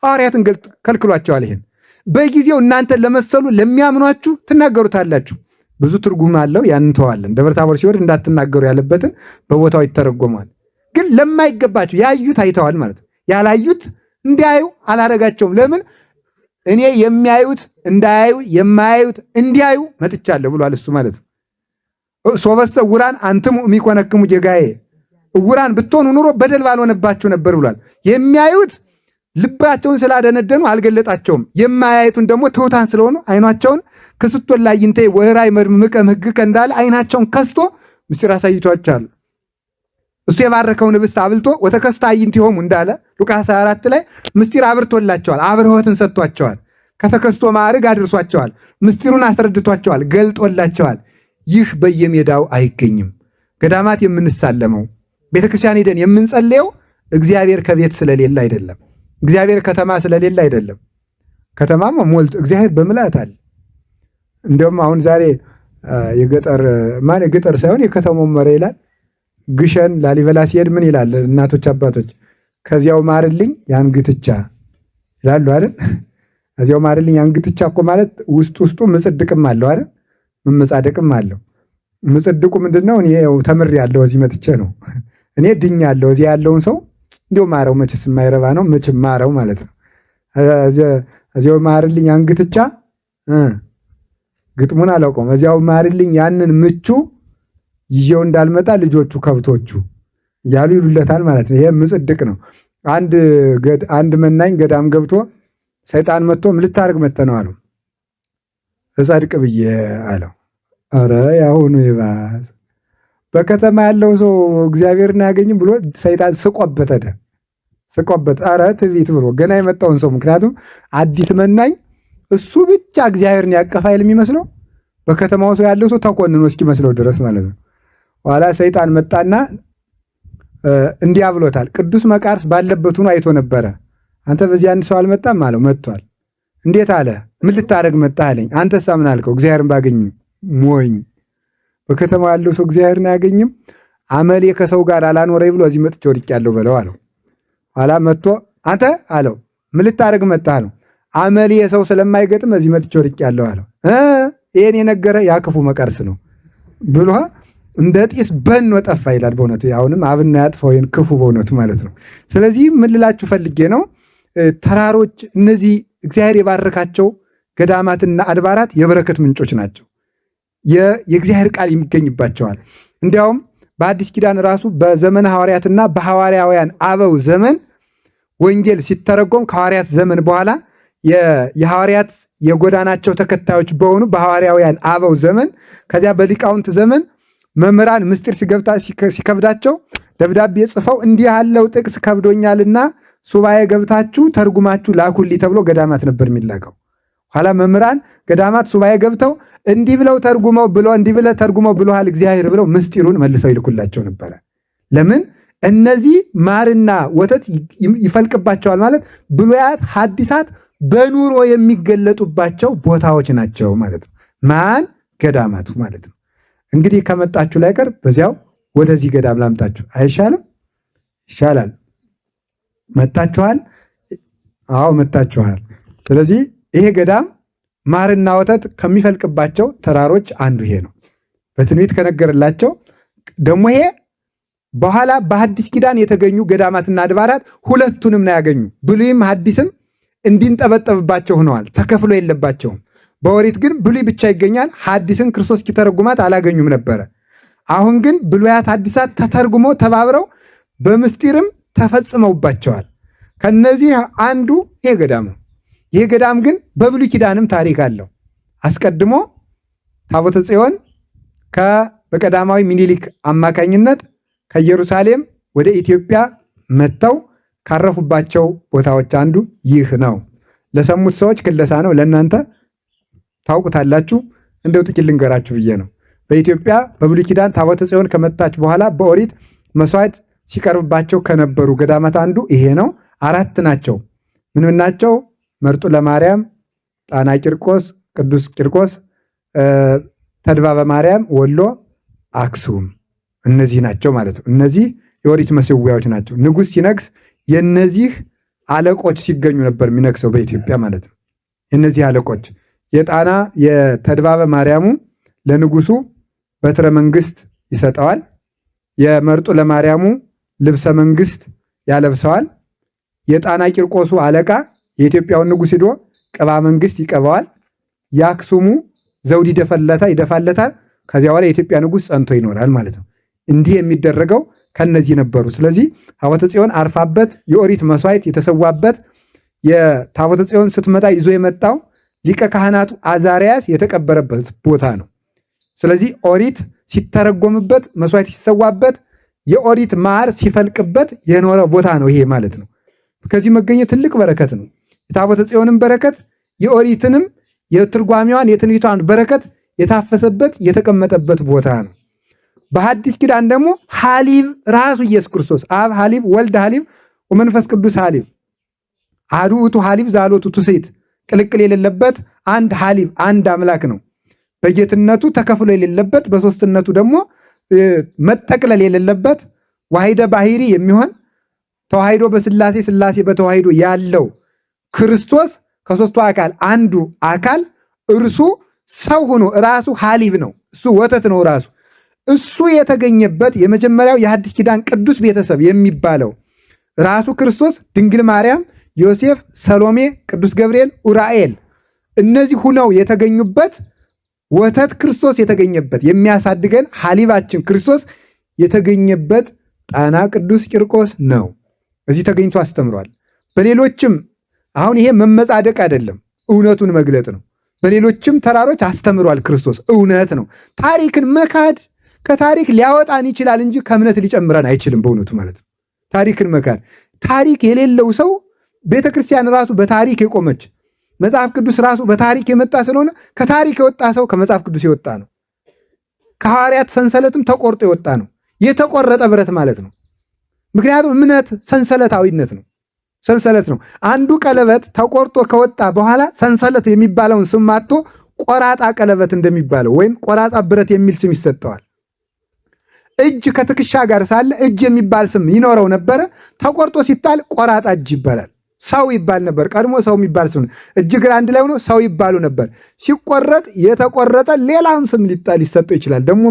ሐዋርያትን ከልክሏቸዋል። ይሄን በጊዜው እናንተን ለመሰሉ ለሚያምኗችሁ ትናገሩታላችሁ። ብዙ ትርጉም አለው። ያን እንተዋለን። ደብረ ታቦር ሲወርድ እንዳትናገሩ ያለበትን በቦታው ይተረጎማል። ግን ለማይገባቸው ያዩት አይተዋል ማለት ነው። ያላዩት እንዲያዩ አላረጋቸውም። ለምን? እኔ የሚያዩት እንዳያዩ የማያዩት እንዲያዩ መጥቻለሁ ብሏል እሱ ማለት ነው። ሶበሰ ዕውራን አንትሙ እምይኮነክሙ ጌጋዬ፣ ዕውራን ብትሆኑ ኑሮ በደል ባልሆነባችሁ ነበር ብሏል። የሚያዩት ልባቸውን ስላደነደኑ አልገለጣቸውም። የማያዩትን ደግሞ ትሑታን ስለሆኑ አይኗቸውን ከስቶ ላይንተ ወራይ መድምቀ ሕግከ እንዳለ አይናቸውን ከስቶ ምስጢር አሳይቷቸዋል። እሱ የባረከውን ኅብስት አብልቶ ወተከስተ አዕይንቲሆሙ እንዳለ ሉቃስ 24 ላይ ምስጢር አብርቶላቸዋል። አብርሆትን ሰጥቷቸዋል። ከተከስቶ ማዕርግ አድርሷቸዋል። ምስጢሩን አስረድቷቸዋል፣ ገልጦላቸዋል። ይህ በየሜዳው አይገኝም። ገዳማት የምንሳለመው ቤተክርስቲያን ሄደን የምንጸልየው እግዚአብሔር ከቤት ስለሌለ አይደለም። እግዚአብሔር ከተማ ስለሌለ አይደለም። ከተማም ሞልቶ እግዚአብሔር በምልአት አለ። እንዲያውም አሁን ዛሬ የገጠር ማን የገጠር ሳይሆን የከተማው መሪ ይላል። ግሸን ላሊበላ ሲሄድ ምን ይላል? እናቶች አባቶች ከዚያው ማርልኝ ያንግትቻ ይላሉ አይደል? ከዚያው ማርልኝ ያንግትቻ እኮ ማለት ውስጥ ውስጡ ምጽድቅም አለው አይደል? መመጻደቅም አለው። ምጽድቁ ምንድነው? እኔ ያው ተምሬያለሁ እዚህ መጥቼ ነው እኔ ድኛለሁ። እዚህ ያለውን ሰው እንዲያው ማረው፣ መቼስ የማይረባ ነው መቼም ማረው ማለት ነው። እዚያው ማርልኝ አንግትቻ ግጥሙን አላውቀውም። እዚያው ማርልኝ ያንን ምቹ ይዤው እንዳልመጣ ልጆቹ ከብቶቹ እያሉ ይሉለታል ማለት ነው። ይሄ ምጽድቅ ነው። አንድ አንድ መናኝ ገዳም ገብቶ ሰይጣን መጥቶ ምን ልታደርግ መጥተህ ነው አለው። እጸድቅ ብዬ አለው። ኧረ ያሁኑ ይባስ በከተማ ያለው ሰው እግዚአብሔርን አያገኝም ብሎ ሰይጣን ስቆበት ሄደ። ስቆበት ኧረ ትዕቢት ብሎ ገና የመጣውን ሰው ምክንያቱም አዲስ መናኝ እሱ ብቻ እግዚአብሔርን ያቀፈ ኃይል የሚመስለው በከተማው ሰው ያለው ሰው ተኮንኖ እስኪመስለው ድረስ ማለት ነው። ኋላ ሰይጣን መጣና እንዲህ ብሎታል። ቅዱስ መቃርስ ባለበት ሆኖ አይቶ ነበረ። አንተ በዚህ አንድ ሰው አልመጣም አለው። መጥቷል። እንዴት አለ? ምን ልታደርግ መጣህ አለኝ። አንተሳ ምን አልከው? እግዚአብሔርን ባገኝ። ሞኝ፣ በከተማው ያለው ሰው እግዚአብሔርን አያገኝም። አመሌ ከሰው ጋር አላኖረኝ ብሎ እዚህ መጥቼ ወድቄያለሁ በለው አለው። ኋላ መጥቶ አንተ አለው ምን ልታደርግ መጣህ አለው። አመሌ ሰው ስለማይገጥም እዚህ መጥቼ ወድቄያለሁ አለው። ይሄን የነገረ ያ ክፉ መቃርስ ነው ብሎ እንደ ጢስ በኖ ጠፋ ይላል። በእውነቱ አሁንም አብና ያጥፋው ይሄን ክፉ በእውነቱ ማለት ነው። ስለዚህ ምን ልላችሁ ፈልጌ ነው፣ ተራሮች እነዚህ እግዚአብሔር የባረካቸው ገዳማትና አድባራት የበረከት ምንጮች ናቸው። የእግዚአብሔር ቃል የሚገኝባቸዋል። እንዲያውም በአዲስ ኪዳን ራሱ በዘመነ ሐዋርያትና በሐዋርያውያን አበው ዘመን ወንጌል ሲተረጎም ከሐዋርያት ዘመን በኋላ የሐዋርያት የጎዳናቸው ተከታዮች በሆኑ በሐዋርያውያን አበው ዘመን ከዚያ በሊቃውንት ዘመን መምህራን ምስጢር ሲከብዳቸው ደብዳቤ ጽፈው እንዲህ ያለው ጥቅስ ከብዶኛልና ሱባኤ ገብታችሁ ተርጉማችሁ ላኩልኝ ተብሎ ገዳማት ነበር የሚላከው። ኋላ መምህራን ገዳማት ሱባኤ ገብተው እንዲህ ብለው ተርጉመው ብሎ እንዲህ ብለህ ተርጉመው ብሎሃል እግዚአብሔር ብለው ምስጢሩን መልሰው ይልኩላቸው ነበረ። ለምን? እነዚህ ማርና ወተት ይፈልቅባቸዋል ማለት ብሉያት ሐዲሳት በኑሮ የሚገለጡባቸው ቦታዎች ናቸው ማለት ነው። ማን ገዳማቱ ማለት ነው። እንግዲህ ከመጣችሁ ላይ ቀር በዚያው ወደዚህ ገዳም ላምጣችሁ አይሻልም? ይሻላል። መጣችኋል? አዎ መጣችኋል። ስለዚህ ይሄ ገዳም ማርና ወተት ከሚፈልቅባቸው ተራሮች አንዱ ይሄ ነው። በትንቢት ከነገረላቸው ደግሞ ይሄ በኋላ በሐዲስ ኪዳን የተገኙ ገዳማትና አድባራት ሁለቱንም ነው ያገኙ። ብሉይም ሐዲስም እንዲንጠበጠብባቸው ሆነዋል። ተከፍሎ የለባቸውም። በኦሪት ግን ብሉይ ብቻ ይገኛል። ሐዲስን ክርስቶስ እስኪተረጉማት አላገኙም ነበረ። አሁን ግን ብሉያት ሐዲሳት ተተርጉመው ተባብረው በምስጢርም ተፈጽመውባቸዋል። ከነዚህ አንዱ ይሄ ገዳም ነው። ይሄ ገዳም ግን በብሉይ ኪዳንም ታሪክ አለው። አስቀድሞ ታቦተ ጽዮን በቀዳማዊ ሚኒሊክ አማካኝነት ከኢየሩሳሌም ወደ ኢትዮጵያ መጥተው ካረፉባቸው ቦታዎች አንዱ ይህ ነው። ለሰሙት ሰዎች ክለሳ ነው፣ ለእናንተ ታውቁታላችሁ። እንደው ጥቂት ልንገራችሁ ብዬ ነው። በኢትዮጵያ በብሉይ ኪዳን ታቦተ ጽዮን ከመጣች በኋላ በኦሪት መስዋዕት ሲቀርብባቸው ከነበሩ ገዳማት አንዱ ይሄ ነው። አራት ናቸው። ምን ምን ናቸው? መርጡ ለማርያም፣ ጣና ቂርቆስ፣ ቅዱስ ቂርቆስ፣ ተድባበ ማርያም፣ ወሎ፣ አክሱም እነዚህ ናቸው ማለት ነው። እነዚህ የኦሪት መሰዊያዎች ናቸው። ንጉሥ ሲነግስ የነዚህ አለቆች ሲገኙ ነበር የሚነግሰው በኢትዮጵያ ማለት ነው። የነዚህ አለቆች የጣና የተድባበ ማርያሙ ለንጉሱ በትረ መንግስት ይሰጠዋል። የመርጡ ለማርያሙ ልብሰ መንግስት ያለብሰዋል። የጣና ቂርቆሱ አለቃ የኢትዮጵያውን ንጉስ ሂዶ ቅባ መንግስት ይቀባዋል። የአክሱሙ ዘውድ ይደፋለታል። ከዚያ በኋላ የኢትዮጵያ ንጉስ ጸንቶ ይኖራል ማለት ነው። እንዲህ የሚደረገው ከነዚህ ነበሩ። ስለዚህ ታቦተ ጽዮን አርፋበት የኦሪት መስዋዕት የተሰዋበት የታቦተ ጽዮን ስትመጣ ይዞ የመጣው ሊቀ ካህናቱ አዛሪያስ የተቀበረበት ቦታ ነው። ስለዚህ ኦሪት ሲተረጎምበት መስዋዕት ሲሰዋበት የኦሪት ማር ሲፈልቅበት የኖረ ቦታ ነው ይሄ ማለት ነው። ከዚህ መገኘት ትልቅ በረከት ነው። የታቦተ ጽዮንን በረከት የኦሪትንም የትርጓሜዋን የትንቢቷን በረከት የታፈሰበት የተቀመጠበት ቦታ ነው። በሐዲስ ኪዳን ደግሞ ሐሊብ ራሱ ኢየሱስ ክርስቶስ አብ ሐሊብ፣ ወልድ ሐሊብ ወመንፈስ ቅዱስ ሐሊብ አሐዱ ውእቱ ሐሊብ ዛሎቱ ትስብእት ቅልቅል የሌለበት አንድ ሐሊብ አንድ አምላክ ነው። በጌትነቱ ተከፍሎ የሌለበት በሶስትነቱ ደግሞ መጠቅለል የሌለበት ዋሂደ ባህሪ የሚሆን ተዋሂዶ በስላሴ ስላሴ በተዋሂዶ ያለው ክርስቶስ ከሶስቱ አካል አንዱ አካል እርሱ ሰው ሆኖ ራሱ ሐሊብ ነው። እሱ ወተት ነው ራሱ። እሱ የተገኘበት የመጀመሪያው የሐዲስ ኪዳን ቅዱስ ቤተሰብ የሚባለው ራሱ ክርስቶስ፣ ድንግል ማርያም፣ ዮሴፍ፣ ሰሎሜ፣ ቅዱስ ገብርኤል፣ ኡራኤል እነዚህ ሁነው የተገኙበት ወተት ክርስቶስ የተገኘበት የሚያሳድገን ሐሊባችን ክርስቶስ የተገኘበት ጣና ቅዱስ ቂርቆስ ነው። እዚህ ተገኝቶ አስተምሯል። በሌሎችም አሁን ይሄ መመጻደቅ አይደለም፣ እውነቱን መግለጥ ነው። በሌሎችም ተራሮች አስተምሯል ክርስቶስ። እውነት ነው። ታሪክን መካድ ከታሪክ ሊያወጣን ይችላል እንጂ ከእምነት ሊጨምረን አይችልም። በእውነቱ ማለት ነው። ታሪክን መካድ ታሪክ የሌለው ሰው ቤተ ክርስቲያን ራሱ በታሪክ የቆመች መጽሐፍ ቅዱስ ራሱ በታሪክ የመጣ ስለሆነ ከታሪክ የወጣ ሰው ከመጽሐፍ ቅዱስ የወጣ ነው። ከሐዋርያት ሰንሰለትም ተቆርጦ የወጣ ነው። የተቆረጠ ብረት ማለት ነው። ምክንያቱም እምነት ሰንሰለታዊነት ነው። ሰንሰለት ነው። አንዱ ቀለበት ተቆርጦ ከወጣ በኋላ ሰንሰለት የሚባለውን ስም አጥቶ ቆራጣ ቀለበት እንደሚባለው ወይም ቆራጣ ብረት የሚል ስም ይሰጠዋል። እጅ ከትከሻ ጋር ሳለ እጅ የሚባል ስም ይኖረው ነበረ። ተቆርጦ ሲጣል ቆራጣ እጅ ይባላል። ሰው ይባል ነበር። ቀድሞ ሰው የሚባል ስም እጅ እግር አንድ ላይ ሆኖ ሰው ይባሉ ነበር። ሲቆረጥ የተቆረጠ ሌላም ስም ሊሰጠው ይችላል። ደግሞ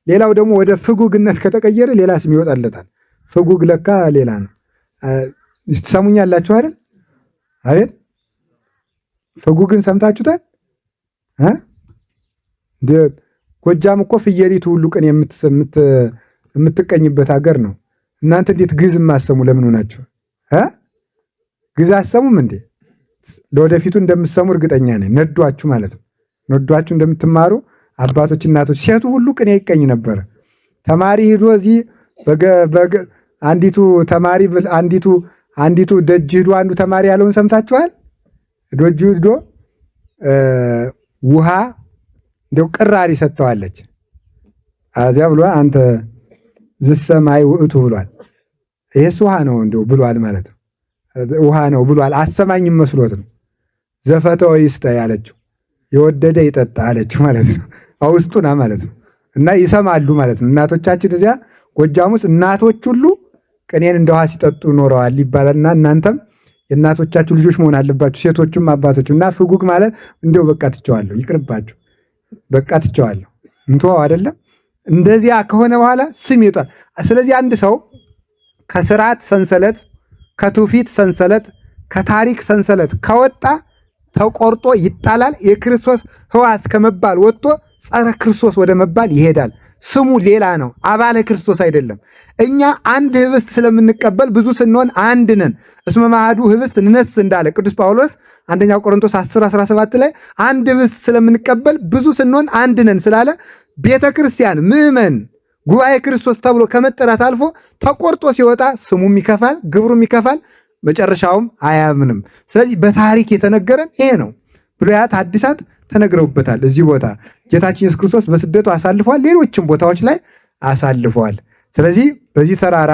ሌላው ደግሞ ወደ ፍጉግነት ከተቀየረ ሌላ ስም ይወጣለታል። ፍጉግ ለካ ሌላ ነው። ትሰሙኛላችሁ አይደል? አቤት ፍጉግን ሰምታችሁታል? ጎጃም እኮ ፍየሊቱ ሁሉ ቀን የምትቀኝበት ሀገር ነው። እናንተ እንዴት ግዕዝ የማሰሙ ለምን ሆናችሁ? ግዕዝ አሰሙም እንዴ? ለወደፊቱ እንደምትሰሙ እርግጠኛ ነኝ። ነዷችሁ ማለት ነው። ነዷችሁ እንደምትማሩ አባቶች፣ እናቶች፣ ሴቱ ሁሉ ቅኔ ይቀኝ ነበረ። ተማሪ ሂዶ እዚህ አንዲቱ ተማሪ አንዲቱ ደጅ ሂዶ አንዱ ተማሪ ያለውን ሰምታችኋል? ደጅ ሂዶ ውሃ እንደው ቅራሪ ሰጥተዋለች። አዚያ ብሎ አንተ ዝሰማይ ውእቱ ብሏል። ይሄስ ውሃ ነው እንደው ብሏል ማለት ነው። ውሃ ነው ብሏል። አሰማኝም መስሎት ነው። ዘፈተወ ይስጠ ያለችው የወደደ ይጠጣ አለችው ማለት ነው። አውስጡና ማለት ነው። እና ይሰማሉ ማለት ነው። እናቶቻችን እዚያ ጎጃም ውስጥ እናቶች ሁሉ ቅኔን እንደ ውሃ ሲጠጡ ኖረዋል ይባላልና እናንተም የእናቶቻችሁ ልጆች መሆን አለባችሁ፣ ሴቶቹም አባቶችም። እና ፍጉግ ማለት እንደው በቃ ትቼዋለሁ፣ ይቅርባችሁ፣ በቃ ትቼዋለሁ፣ እንትወው አይደለም። እንደዚያ ከሆነ በኋላ ስም ይወጣል። ስለዚህ አንድ ሰው ከስርዓት ሰንሰለት፣ ከትውፊት ሰንሰለት፣ ከታሪክ ሰንሰለት ከወጣ ተቆርጦ ይጣላል። የክርስቶስ ሕዋስ ከመባል ወጥቶ ጸረ ክርስቶስ ወደ መባል ይሄዳል። ስሙ ሌላ ነው፣ አባለ ክርስቶስ አይደለም። እኛ አንድ ህብስት ስለምንቀበል ብዙ ስንሆን አንድ ነን። እስመ ማህዱ ህብስት ንነስ እንዳለ ቅዱስ ጳውሎስ አንደኛ ቆሮንቶስ 10 17 ላይ አንድ ህብስት ስለምንቀበል ብዙ ስንሆን አንድ ነን ስላለ ቤተ ክርስቲያን ምዕመን ጉባኤ ክርስቶስ ተብሎ ከመጠራት አልፎ ተቆርጦ ሲወጣ ስሙም ይከፋል፣ ግብሩም ይከፋል፣ መጨረሻውም አያምንም። ስለዚህ በታሪክ የተነገረን ይሄ ነው። ብሉያት ሐዲሳት ተነግረውበታል። እዚህ ቦታ ጌታችን ኢየሱስ ክርስቶስ በስደቱ አሳልፏል። ሌሎችም ቦታዎች ላይ አሳልፈዋል። ስለዚህ በዚህ ተራራ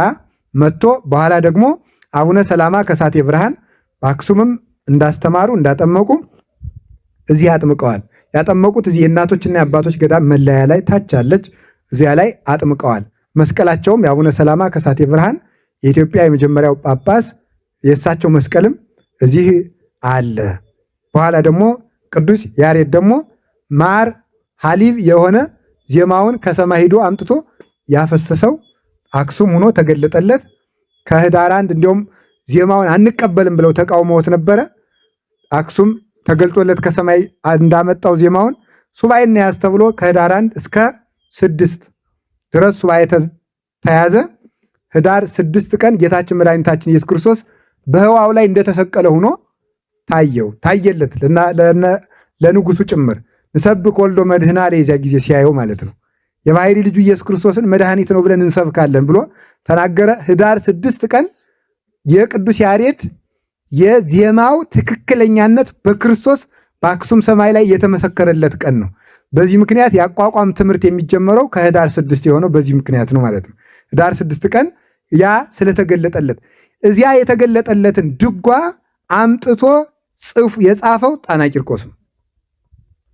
መጥቶ በኋላ ደግሞ አቡነ ሰላማ ከሳቴ ብርሃን በአክሱምም እንዳስተማሩ እንዳጠመቁ እዚህ አጥምቀዋል። ያጠመቁት እዚህ የእናቶችና የአባቶች ገዳም መለያ ላይ ታች አለች፣ እዚያ ላይ አጥምቀዋል። መስቀላቸውም የአቡነ ሰላማ ከሳቴ ብርሃን የኢትዮጵያ የመጀመሪያው ጳጳስ የእሳቸው መስቀልም እዚህ አለ። በኋላ ደግሞ ቅዱስ ያሬድ ደግሞ ማር ሐሊብ የሆነ ዜማውን ከሰማይ ሂዶ አምጥቶ ያፈሰሰው አክሱም ሆኖ ተገለጠለት። ከህዳር 1 እንዲያውም ዜማውን አንቀበልም ብለው ተቃውመውት ነበረ። አክሱም ተገልጦለት ከሰማይ እንዳመጣው ዜማውን ሱባኤ እንያዝ ተብሎ ከህዳር 1 እስከ 6 ድረስ ሱባኤ ተያዘ። ህዳር 6 ቀን ጌታችን መድኃኒታችን ኢየሱስ ክርስቶስ በህዋው ላይ እንደተሰቀለ ሆኖ ታየው ታየለት ለንጉሱ ጭምር። ንሰብክ ወልዶ መድህና ለዚያ ጊዜ ሲያየው ማለት ነው። የባሕሪ ልጁ ኢየሱስ ክርስቶስን መድኃኒት ነው ብለን እንሰብካለን ብሎ ተናገረ። ህዳር 6 ቀን የቅዱስ ያሬድ የዜማው ትክክለኛነት በክርስቶስ በአክሱም ሰማይ ላይ የተመሰከረለት ቀን ነው። በዚህ ምክንያት የአቋቋም ትምህርት የሚጀመረው ከህዳር 6 የሆነው በዚህ ምክንያት ነው ማለት ነው። ህዳር 6 ቀን ያ ስለተገለጠለት እዚያ የተገለጠለትን ድጓ አምጥቶ ጽፍ የጻፈው ጣና ቂርቆስ ነው።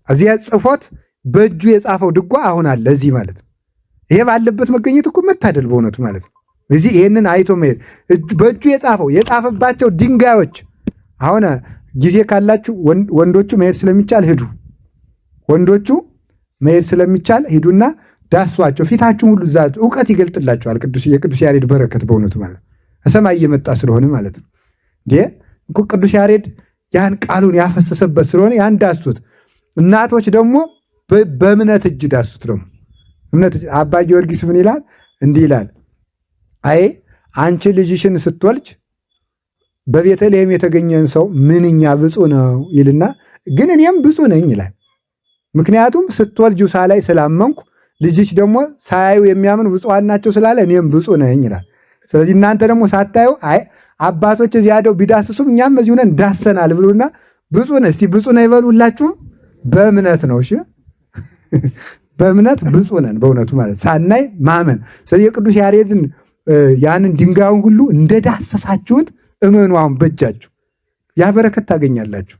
እዚያ ጽፎት በእጁ የጻፈው ድጓ አሁን አለ እዚህ ማለት ነው። ይሄ ባለበት መገኘት እኮ መታደል በእውነቱ ማለት ነው። እዚህ ይሄንን አይቶ መሄድ በእጁ የጻፈው የጻፈባቸው ድንጋዮች አሁን ጊዜ ካላችሁ ወንዶቹ መሄድ ስለሚቻል ሂዱ። ወንዶቹ መሄድ ስለሚቻል ሂዱና ዳሷቸው። ፊታችሁን ሁሉ እዛ እውቀት ይገልጥላቸዋል። ቅዱስ የቅዱስ ያሬድ በረከት በእውነቱ ማለት ነው። ከሰማይ እየመጣ ስለሆነ ማለት ነው። እንዴ እኮ ቅዱስ ያሬድ ያን ቃሉን ያፈሰሰበት ስለሆነ ያን ዳሱት። እናቶች ደግሞ በእምነት እጅ ዳሱት። ደግሞ እምነት አባ ጊዮርጊስ ምን ይላል? እንዲህ ይላል፣ አይ አንቺ ልጅሽን ስትወልጅ በቤተልሔም የተገኘን ሰው ምንኛ ብፁዕ ነው ይልና፣ ግን እኔም ብፁዕ ነኝ ይላል። ምክንያቱም ስትወልጂው ሳላይ ስላመንኩ ልጅሽ ደግሞ ሳያዩ የሚያምኑ ብፁዓን ናቸው ስላለ እኔም ብፁዕ ነኝ ይላል። ስለዚህ እናንተ ደግሞ ሳታዩ አይ አባቶች እዚያ ሄደው ቢዳስሱም እኛም እዚሁ ነን ዳሰናል ብሉና ብፁዕ ነን። እስቲ ብፁዕ ነን ይበሉ ሁላችሁም። በእምነት ነው። እሺ በእምነት ብፁዕ ነን በእውነቱ ማለት ሳናይ ማመን። ስለዚህ የቅዱስ ያሬድን ያንን ድንጋዩን ሁሉ እንደዳሰሳችሁት እመኑ። አሁን በእጃችሁ ያ በረከት ታገኛላችሁ።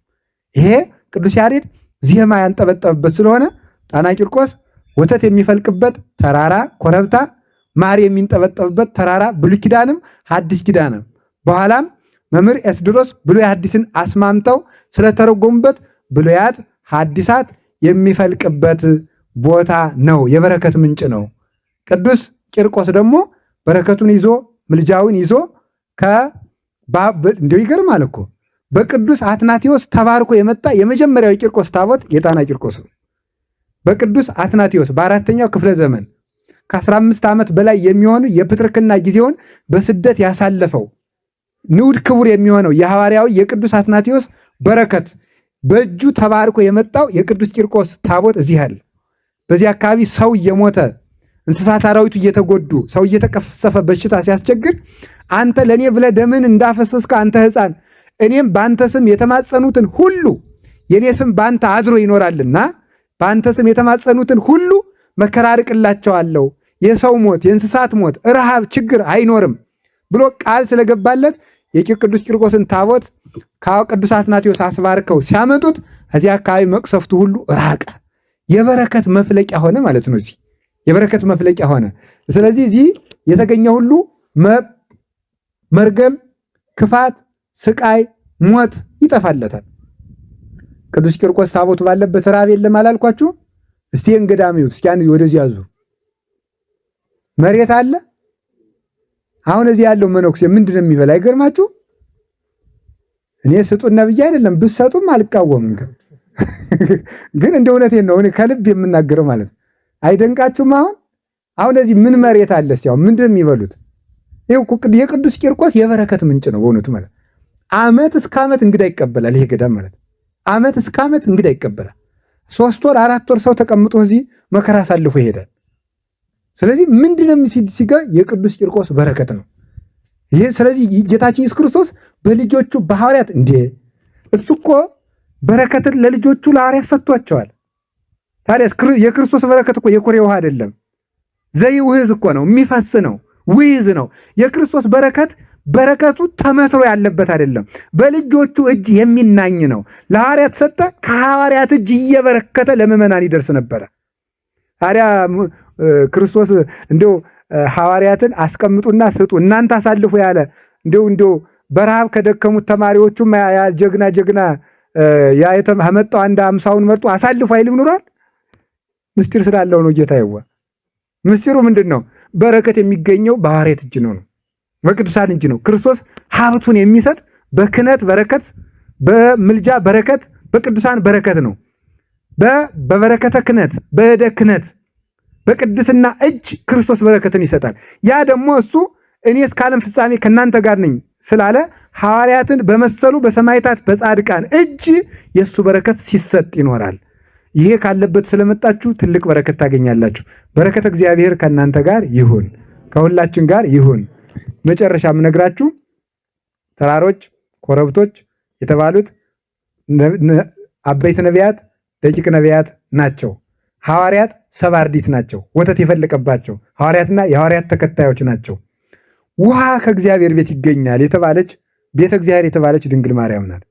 ይሄ ቅዱስ ያሬድ ዜማ ያንጠበጠበበት ስለሆነ ጣና ቂርቆስ ወተት የሚፈልቅበት ተራራ ኮረብታ፣ ማር የሚንጠበጠብበት ተራራ፣ ብሉይ ኪዳንም ሐዲስ ኪዳንም በኋላም መምህር ኤስድሮስ ብሉይ ሐዲስን አስማምተው ስለተረጎሙበት ብሉያት ሐዲሳት የሚፈልቅበት ቦታ ነው፣ የበረከት ምንጭ ነው። ቅዱስ ቂርቆስ ደግሞ በረከቱን ይዞ ምልጃውን ይዞ እንዲያው ይገርማል እኮ በቅዱስ አትናቴዎስ ተባርኮ የመጣ የመጀመሪያው የቂርቆስ ታቦት የጣና ቂርቆስ ነው። በቅዱስ አትናቴዎስ በአራተኛው ክፍለ ዘመን ከ15 ዓመት በላይ የሚሆኑ የፕትርክና ጊዜውን በስደት ያሳለፈው ንዑድ ክቡር የሚሆነው የሐዋርያዊ የቅዱስ አትናቴዎስ በረከት በእጁ ተባርኮ የመጣው የቅዱስ ቂርቆስ ታቦት እዚህ አለ። በዚህ አካባቢ ሰው እየሞተ እንስሳት አራዊቱ እየተጎዱ ሰው እየተቀሰፈ በሽታ ሲያስቸግር አንተ ለእኔ ብለህ ደምን እንዳፈሰስከ አንተ ሕፃን እኔም በአንተ ስም የተማጸኑትን ሁሉ የእኔ ስም በአንተ አድሮ ይኖራልና በአንተ ስም የተማጸኑትን ሁሉ መከራ አርቅላቸዋለሁ፣ የሰው ሞት፣ የእንስሳት ሞት፣ ረሃብ፣ ችግር አይኖርም ብሎ ቃል ስለገባለት የቅዱስ ቂርቆስን ታቦት ከቅዱስ አትናቴዎስ አስባርከው ሲያመጡት እዚህ አካባቢ መቅሰፍቱ ሁሉ ራቀ። የበረከት መፍለቂያ ሆነ ማለት ነው። እዚህ የበረከት መፍለቂያ ሆነ። ስለዚህ እዚህ የተገኘ ሁሉ መርገም፣ ክፋት፣ ስቃይ፣ ሞት ይጠፋለታል። ቅዱስ ቂርቆስ ታቦቱ ባለበት ራብ የለም አላልኳችሁ? እስቲ እንገዳም ይዩት። እስኪ አንድ ወደዚህ ያዙ። መሬት አለ። አሁን እዚህ ያለው መነኩሴ ምንድን ነው የሚበላ? አይገርማችሁ? እኔ ስጡና ብዬ አይደለም፣ ብትሰጡም አልቃወምም። ግን እንደ እውነቴን ነው፣ እኔ ከልብ የምናገረው ማለት ነው። አይደንቃችሁም? አሁን እዚህ ምን መሬት አለ? እስቲ አሁን ምንድን ነው የሚበሉት? ይኸው የቅዱስ ቂርቆስ የበረከት ምንጭ ነው በእውነቱ ማለት ዓመት እስከ ዓመት እንግዳ ይቀበላል። ይሄ ገዳም ማለት ዓመት እስከ ዓመት እንግዳ ይቀበላል። 3 ወር 4 ወር ሰው ተቀምጦ እዚህ መከራ አሳልፎ ይሄዳል። ስለዚህ ምንድነው ሲጋ የቅዱስ ቂርቆስ በረከት ነው ይሄ። ስለዚህ ጌታችን ኢየሱስ ክርስቶስ በልጆቹ በሐዋርያት እንዴ እሱ እኮ በረከትን ለልጆቹ ለሐዋርያት ሰጥቷቸዋል። ታዲያ የክርስቶስ በረከት እኮ የኩሬ ውሃ አይደለም፣ ዘይውህዝ እኮ ነው፣ የሚፈስ ነው፣ ውይዝ ነው። የክርስቶስ በረከት በረከቱ ተመትሮ ያለበት አይደለም፣ በልጆቹ እጅ የሚናኝ ነው። ለሐዋርያት ሰጠ፣ ከሐዋርያት እጅ እየበረከተ ለምዕመናን ይደርስ ነበረ። ታዲያ ክርስቶስ እንደው ሐዋርያትን አስቀምጡና ስጡ እናንተ አሳልፉ ያለ እንደው እንደው በረሃብ ከደከሙት ተማሪዎቹም ያ ጀግና ጀግና ያ የተመጣው አንድ 50ውን መርጦ አሳልፉ አይልም ኑሯል። ምስጢር ስላለው ነው ጌታ ይዋ። ምስጢሩ ምንድን ነው? በረከት የሚገኘው በሐዋርያት እጅ ነው ነው በቅዱሳን እጅ ነው። ክርስቶስ ሀብቱን የሚሰጥ በክህነት በረከት፣ በምልጃ በረከት፣ በቅዱሳን በረከት ነው። በበረከተ ክህነት፣ በእደ ክህነት፣ በቅድስና እጅ ክርስቶስ በረከትን ይሰጣል። ያ ደግሞ እሱ እኔ እስከ ዓለም ፍጻሜ ከእናንተ ጋር ነኝ ስላለ ሐዋርያትን በመሰሉ በሰማዕታት በጻድቃን እጅ የእሱ በረከት ሲሰጥ ይኖራል። ይሄ ካለበት ስለመጣችሁ ትልቅ በረከት ታገኛላችሁ። በረከት እግዚአብሔር ከእናንተ ጋር ይሁን፣ ከሁላችን ጋር ይሁን። መጨረሻ የምነግራችሁ ተራሮች፣ ኮረብቶች የተባሉት አበይት ነቢያት፣ ደቂቅ ነቢያት ናቸው። ሐዋርያት ሰባ አርድእት ናቸው፣ ወተት የፈለቀባቸው ሐዋርያትና የሐዋርያት ተከታዮች ናቸው። ውሃ ከእግዚአብሔር ቤት ይገኛል የተባለች ቤተ እግዚአብሔር የተባለች ድንግል ማርያም ናት።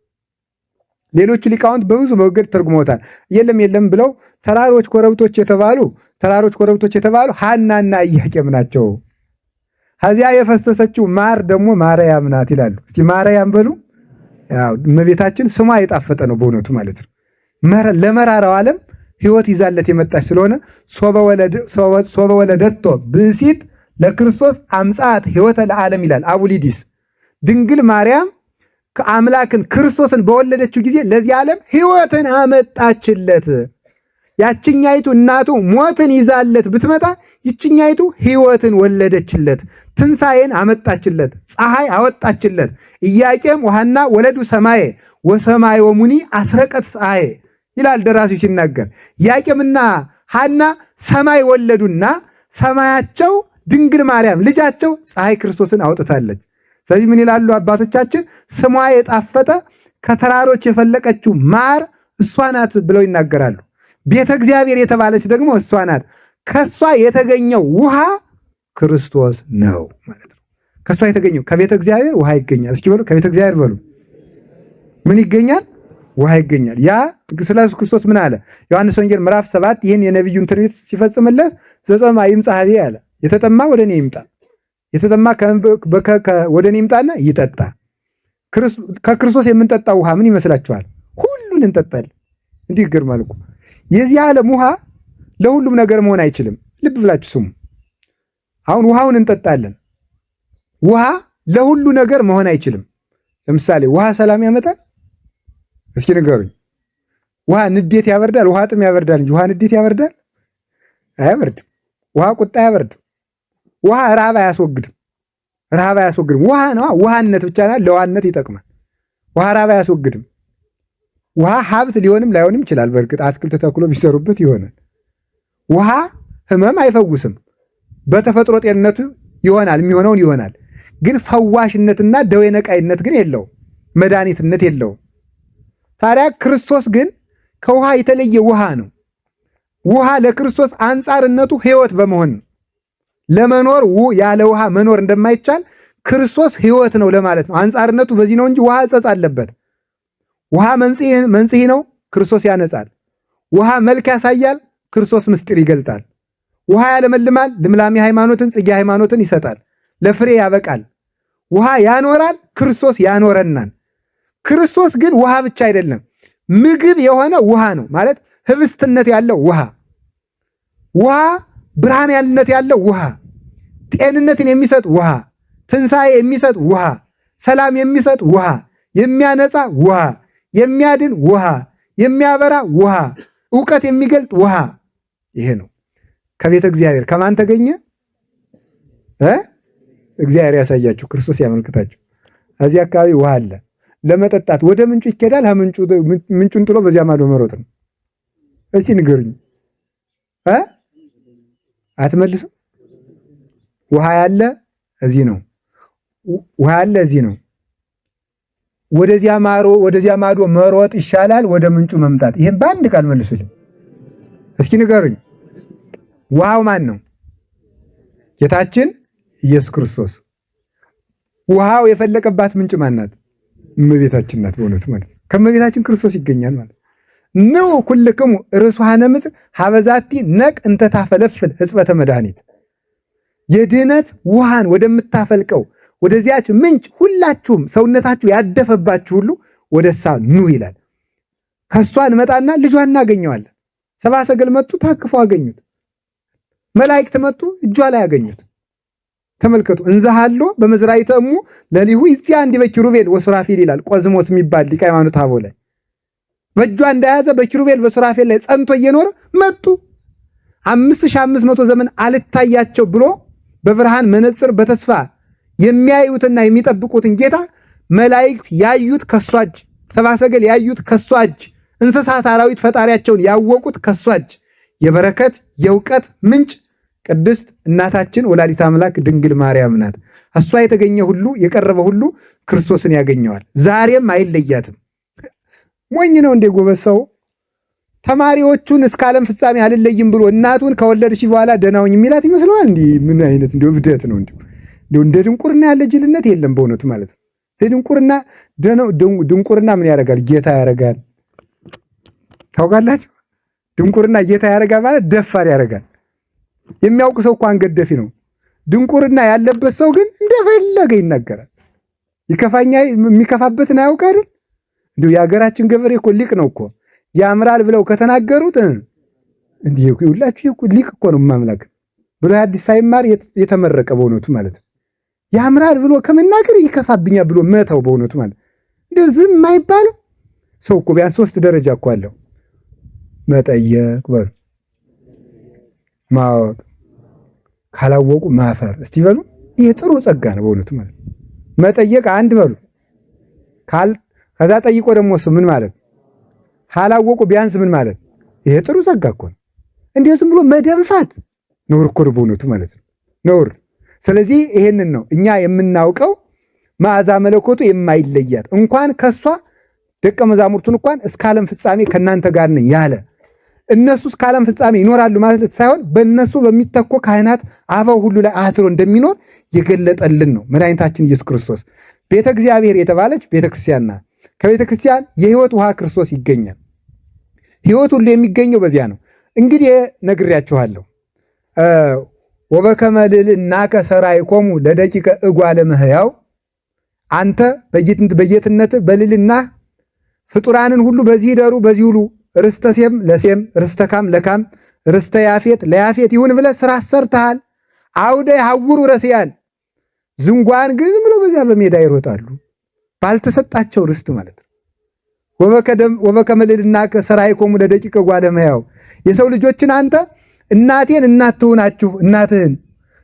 ሌሎቹ ሊቃውንት በብዙ መንገድ ተርጉመውታል። የለም የለም ብለው ተራሮች ኮረብቶች የተባሉ ተራሮች ኮረብቶች የተባሉ ሐናና ኢያቄም ናቸው። ከዚያ የፈሰሰችው ማር ደግሞ ማርያም ናት ይላሉ። እስቲ ማርያም በሉ። ያው እመቤታችን ስሟ የጣፈጠ ነው በእውነቱ ማለት ነው። ለመራራው ዓለም ሕይወት ይዛለት የመጣች ስለሆነ ሶበ ወለደቶ ብእሲት ለክርስቶስ አምጻት ሕይወተ ለዓለም ይላል አቡሊዲስ። ድንግል ማርያም አምላክን ክርስቶስን በወለደችው ጊዜ ለዚህ ዓለም ሕይወትን አመጣችለት። ያችኛይቱ እናቱ ሞትን ይዛለት ብትመጣ ይችኛይቱ ሕይወትን ወለደችለት፣ ትንሣኤን አመጣችለት፣ ፀሐይ አወጣችለት። ኢያቄም ወሐና ወለዱ ሰማየ ወሰማይ ወሙኒ አስረቀት ፀሐይ ይላል ደራሲው ሲናገር። ኢያቄምና ሐና ሰማይ ወለዱና ሰማያቸው ድንግል ማርያም ልጃቸው ፀሐይ ክርስቶስን አውጥታለች። ስለዚህ ምን ይላሉ አባቶቻችን? ስሟ የጣፈጠ ከተራሮች የፈለቀችው ማር እሷ ናት ብለው ይናገራሉ። ቤተ እግዚአብሔር የተባለች ደግሞ እሷ ናት። ከሷ የተገኘው ውሃ ክርስቶስ ነው ማለት ነው። ከሷ የተገኘው ከቤተ እግዚአብሔር ውሃ ይገኛል። እስኪ በሉ ከቤተ እግዚአብሔር በሉ ምን ይገኛል? ውሃ ይገኛል። ያ ስለ ክርስቶስ ምን አለ? ዮሐንስ ወንጌል ምዕራፍ 7 ይህን የነቢዩን ትንቢት ሲፈጽምለት ዘጾማ ይምጻ ኀቤ አለ። የተጠማ ወደ እኔ ይምጣ፣ የተጠማ ወደ እኔ ይምጣና ይጠጣ። ከክርስቶስ የምንጠጣው ውሃ ምን ይመስላችኋል? ሁሉን እንጠጣለን። እንዲህ ይገርማል እኮ የዚህ ዓለም ውሃ ለሁሉም ነገር መሆን አይችልም። ልብ ብላችሁ ስሙ። አሁን ውሃውን እንጠጣለን። ውሃ ለሁሉ ነገር መሆን አይችልም። ለምሳሌ ውሃ ሰላም ያመጣል? እስኪ ንገሩኝ። ውሃ ንዴት ያበርዳል? ውሃ ጥም ያበርዳል እንጂ ውሃ ንዴት ያበርዳል? አያበርድም። ውሃ ቁጣ አያበርድም። ውሃ ረሃብ አያስወግድም። ረሃብ አያስወግድም። ውሃ ነዋ። ውሃነት ብቻ ለውሃነት ይጠቅማል። ውሃ ረሃብ አያስወግድም። ውሃ ሀብት ሊሆንም ላይሆንም ይችላል። በእርግጥ አትክልት ተክሎ ቢሰሩበት ይሆናል። ውሃ ህመም አይፈውስም። በተፈጥሮ ጤንነቱ ይሆናል፣ የሚሆነውን ይሆናል። ግን ፈዋሽነትና ደዌ ነቃይነት ግን የለውም፣ መድኃኒትነት የለውም። ታዲያ ክርስቶስ ግን ከውሃ የተለየ ውሃ ነው። ውሃ ለክርስቶስ አንጻርነቱ ሕይወት በመሆን ነው። ለመኖር ያለ ውሃ መኖር እንደማይቻል ክርስቶስ ሕይወት ነው ለማለት ነው። አንጻርነቱ በዚህ ነው እንጂ ውሃ ዕፀፅ አለበት። ውሃ መንጽሔ ነው፣ ክርስቶስ ያነጻል። ውሃ መልክ ያሳያል፣ ክርስቶስ ምስጢር ይገልጣል። ውሃ ያለመልማል፣ ልምላሜ ሃይማኖትን፣ ጽጌ ሃይማኖትን ይሰጣል፣ ለፍሬ ያበቃል። ውሃ ያኖራል፣ ክርስቶስ ያኖረናል። ክርስቶስ ግን ውሃ ብቻ አይደለም፣ ምግብ የሆነ ውሃ ነው ማለት ህብስትነት ያለው ውሃ፣ ውሃ ብርሃንነት ያለው ውሃ፣ ጤንነትን የሚሰጥ ውሃ፣ ትንሣኤ የሚሰጥ ውሃ፣ ሰላም የሚሰጥ ውሃ፣ የሚያነጻ ውሃ፣ የሚያድን ውሃ፣ የሚያበራ ውሃ፣ እውቀት የሚገልጥ ውሃ። ይሄ ነው ከቤተ እግዚአብሔር ከማን ተገኘ? እግዚአብሔር ያሳያችሁ፣ ክርስቶስ ያመልክታችሁ። እዚህ አካባቢ ውሃ አለ ለመጠጣት ወደ ምንጩ ይኬዳል። ምንጩን ጥሎ በዚያ ማዶ መሮጥ ነው። እስቲ ንገሩኝ እ አትመልሱ። ውሃ ያለ እዚህ ነው። ውሃ ያለ እዚህ ነው። ወደዚያ ማሮ ወደዚያ ማዶ መሮጥ ይሻላል ወደ ምንጩ መምጣት? ይሄን በአንድ ቃል መልሱልኝ እስኪ ንገሩኝ። ውሃው ማን ነው? ጌታችን ኢየሱስ ክርስቶስ። ውሃው የፈለቀባት ምንጭ ማን ናት? እመቤታችን ናት። በእውነቱ ማለት ነው ከእመቤታችን ክርስቶስ ይገኛል ማለት ነው። ኩልክሙ ርሱሐነ ምድር ሀበዛቲ ነቅ እንተ ታፈለፍል ሕጽበተ መድኃኒት፣ የድህነት ውሃን ወደምታፈልቀው ወደዚያች ምንጭ ሁላችሁም ሰውነታችሁ ያደፈባችሁ ሁሉ ወደሳ ኑ ይላል። ከሷ እንመጣና ልጇን እናገኘዋለን። ሰብአ ሰገል መጡ፣ ታቅፈው አገኙት። መላእክት መጡ፣ እጇ ላይ አገኙት። ተመልከቱ። እንዘሃሎ በመዝራይተ እሙ ለሊሁ ይጽያ እንዲህ በኪሩቤል ወሱራፌል ይላል ቆዝሞስ የሚባል ሊቀ ሃይማኖት አበው ላይ በእጇ እንደያዘ በኪሩቤል በሱራፌል ላይ ጸንቶ እየኖረ መጡ። 5500 ዘመን አልታያቸው ብሎ በብርሃን መነጽር በተስፋ የሚያዩትና የሚጠብቁትን ጌታ መላእክት ያዩት ከሷ እጅ፣ ሰብአ ሰገል ያዩት ከሷ እጅ፣ እንስሳት አራዊት ፈጣሪያቸውን ያወቁት ከሷ እጅ። የበረከት የእውቀት ምንጭ ቅድስት እናታችን ወላዲተ አምላክ ድንግል ማርያም ናት። እሷ የተገኘ ሁሉ የቀረበ ሁሉ ክርስቶስን ያገኘዋል። ዛሬም አይለያትም። ሞኝ ነው እንዴ ጎበዝ ሰው? ተማሪዎቹን እስከ ዓለም ፍጻሜ አልለይም ብሎ እናቱን ከወለድሽ በኋላ ደህና ሁኝ የሚላት ይመስለዋል? እንዲህ ምን አይነት እንዲሁ እብደት ነው! እንዲሁ እንደ ድንቁርና ያለ ጅልነት የለም በእውነቱ ማለት ነው። ድንቁርና ድንቁርና ምን ያደርጋል? ጌታ ያደርጋል። ታውቃላችሁ? ድንቁርና ጌታ ያደርጋል ማለት ደፋር ያደርጋል። የሚያውቅ ሰው እኮ አንገት ደፊ ነው። ድንቁርና ያለበት ሰው ግን እንደፈለገ ይናገራል። ይከፋኛ የሚከፋበትን አያውቅ አይደል? እንዲሁ የሀገራችን ገበሬ እኮ ሊቅ ነው እኮ። ያምራል ብለው ከተናገሩት እንዲህ ሁላችሁ ሊቅ እኮ ነው ማምላክ ብሎ አዲስ ሳይማር የተመረቀ በእውነቱ ማለት ነው። ያምራል ብሎ ከመናገር ይከፋብኛል ብሎ መተው በእውነቱ ማለት እንዲሁ ዝም አይባልም። ሰው እኮ ቢያንስ 3 ደረጃ እኮ አለው። መጠየቅ በሉ፣ ማወቅ፣ ካላወቁ ማፈር። እስቲ በሉ ይሄ ጥሩ ጸጋ ነው በእውነቱ ማለት ነው። መጠየቅ አንድ በሉ፣ ከዛ ጠይቆ ደግሞ እሱ ምን ማለት ካላወቁ ቢያንስ ምን ማለት ይሄ ጥሩ ጸጋ እኮ ነው። እንዲሁ ዝም ብሎ መደንፋት ነውር እኮ ነው በእውነቱ ማለት ነው፣ ነውር። ስለዚህ ይሄንን ነው እኛ የምናውቀው። መዓዛ መለኮቱ የማይለያት እንኳን ከሷ ደቀ መዛሙርቱን እንኳን እስከ ዓለም ፍጻሜ ከናንተ ጋር ነኝ ያለ እነሱ እስከ ዓለም ፍጻሜ ይኖራሉ ማለት ሳይሆን በእነሱ በሚተኮ ካህናት አበው ሁሉ ላይ አድሮ እንደሚኖር የገለጠልን ነው መድኃኒታችን ኢየሱስ ክርስቶስ። ቤተ እግዚአብሔር የተባለች ቤተ ክርስቲያን ናት። ከቤተ ክርስቲያን የሕይወት ውሃ ክርስቶስ ይገኛል። ሕይወት ሁሉ የሚገኘው በዚያ ነው። እንግዲህ ነግሬያችኋለሁ። ወበከመ ልዕልናከ ሠራይኮሙ ለደቂቀ እጓለ እመሕያው፣ አንተ በጌትነትህ በልዕልናህ ፍጡራንን ሁሉ በዚህ ደሩ በዚህ ሁሉ ርስተ ሴም ለሴም ርስተ ካም ለካም ርስተ ያፌት ለያፌት ይሁን ብለህ ስራ ሰርተሃል። አውደ ያሐውሩ ረሲያን፣ ዝንጓን ግን ዝም ብለው በዚያ በሜዳ ይሮጣሉ፣ ባልተሰጣቸው ርስት ማለት ነው። ወበከመ ልዕልናከ ሠራይኮሙ ለደቂቀ እጓለ እመሕያው፣ የሰው ልጆችን አንተ እናቴን እናት ትሁናችሁ እናትህን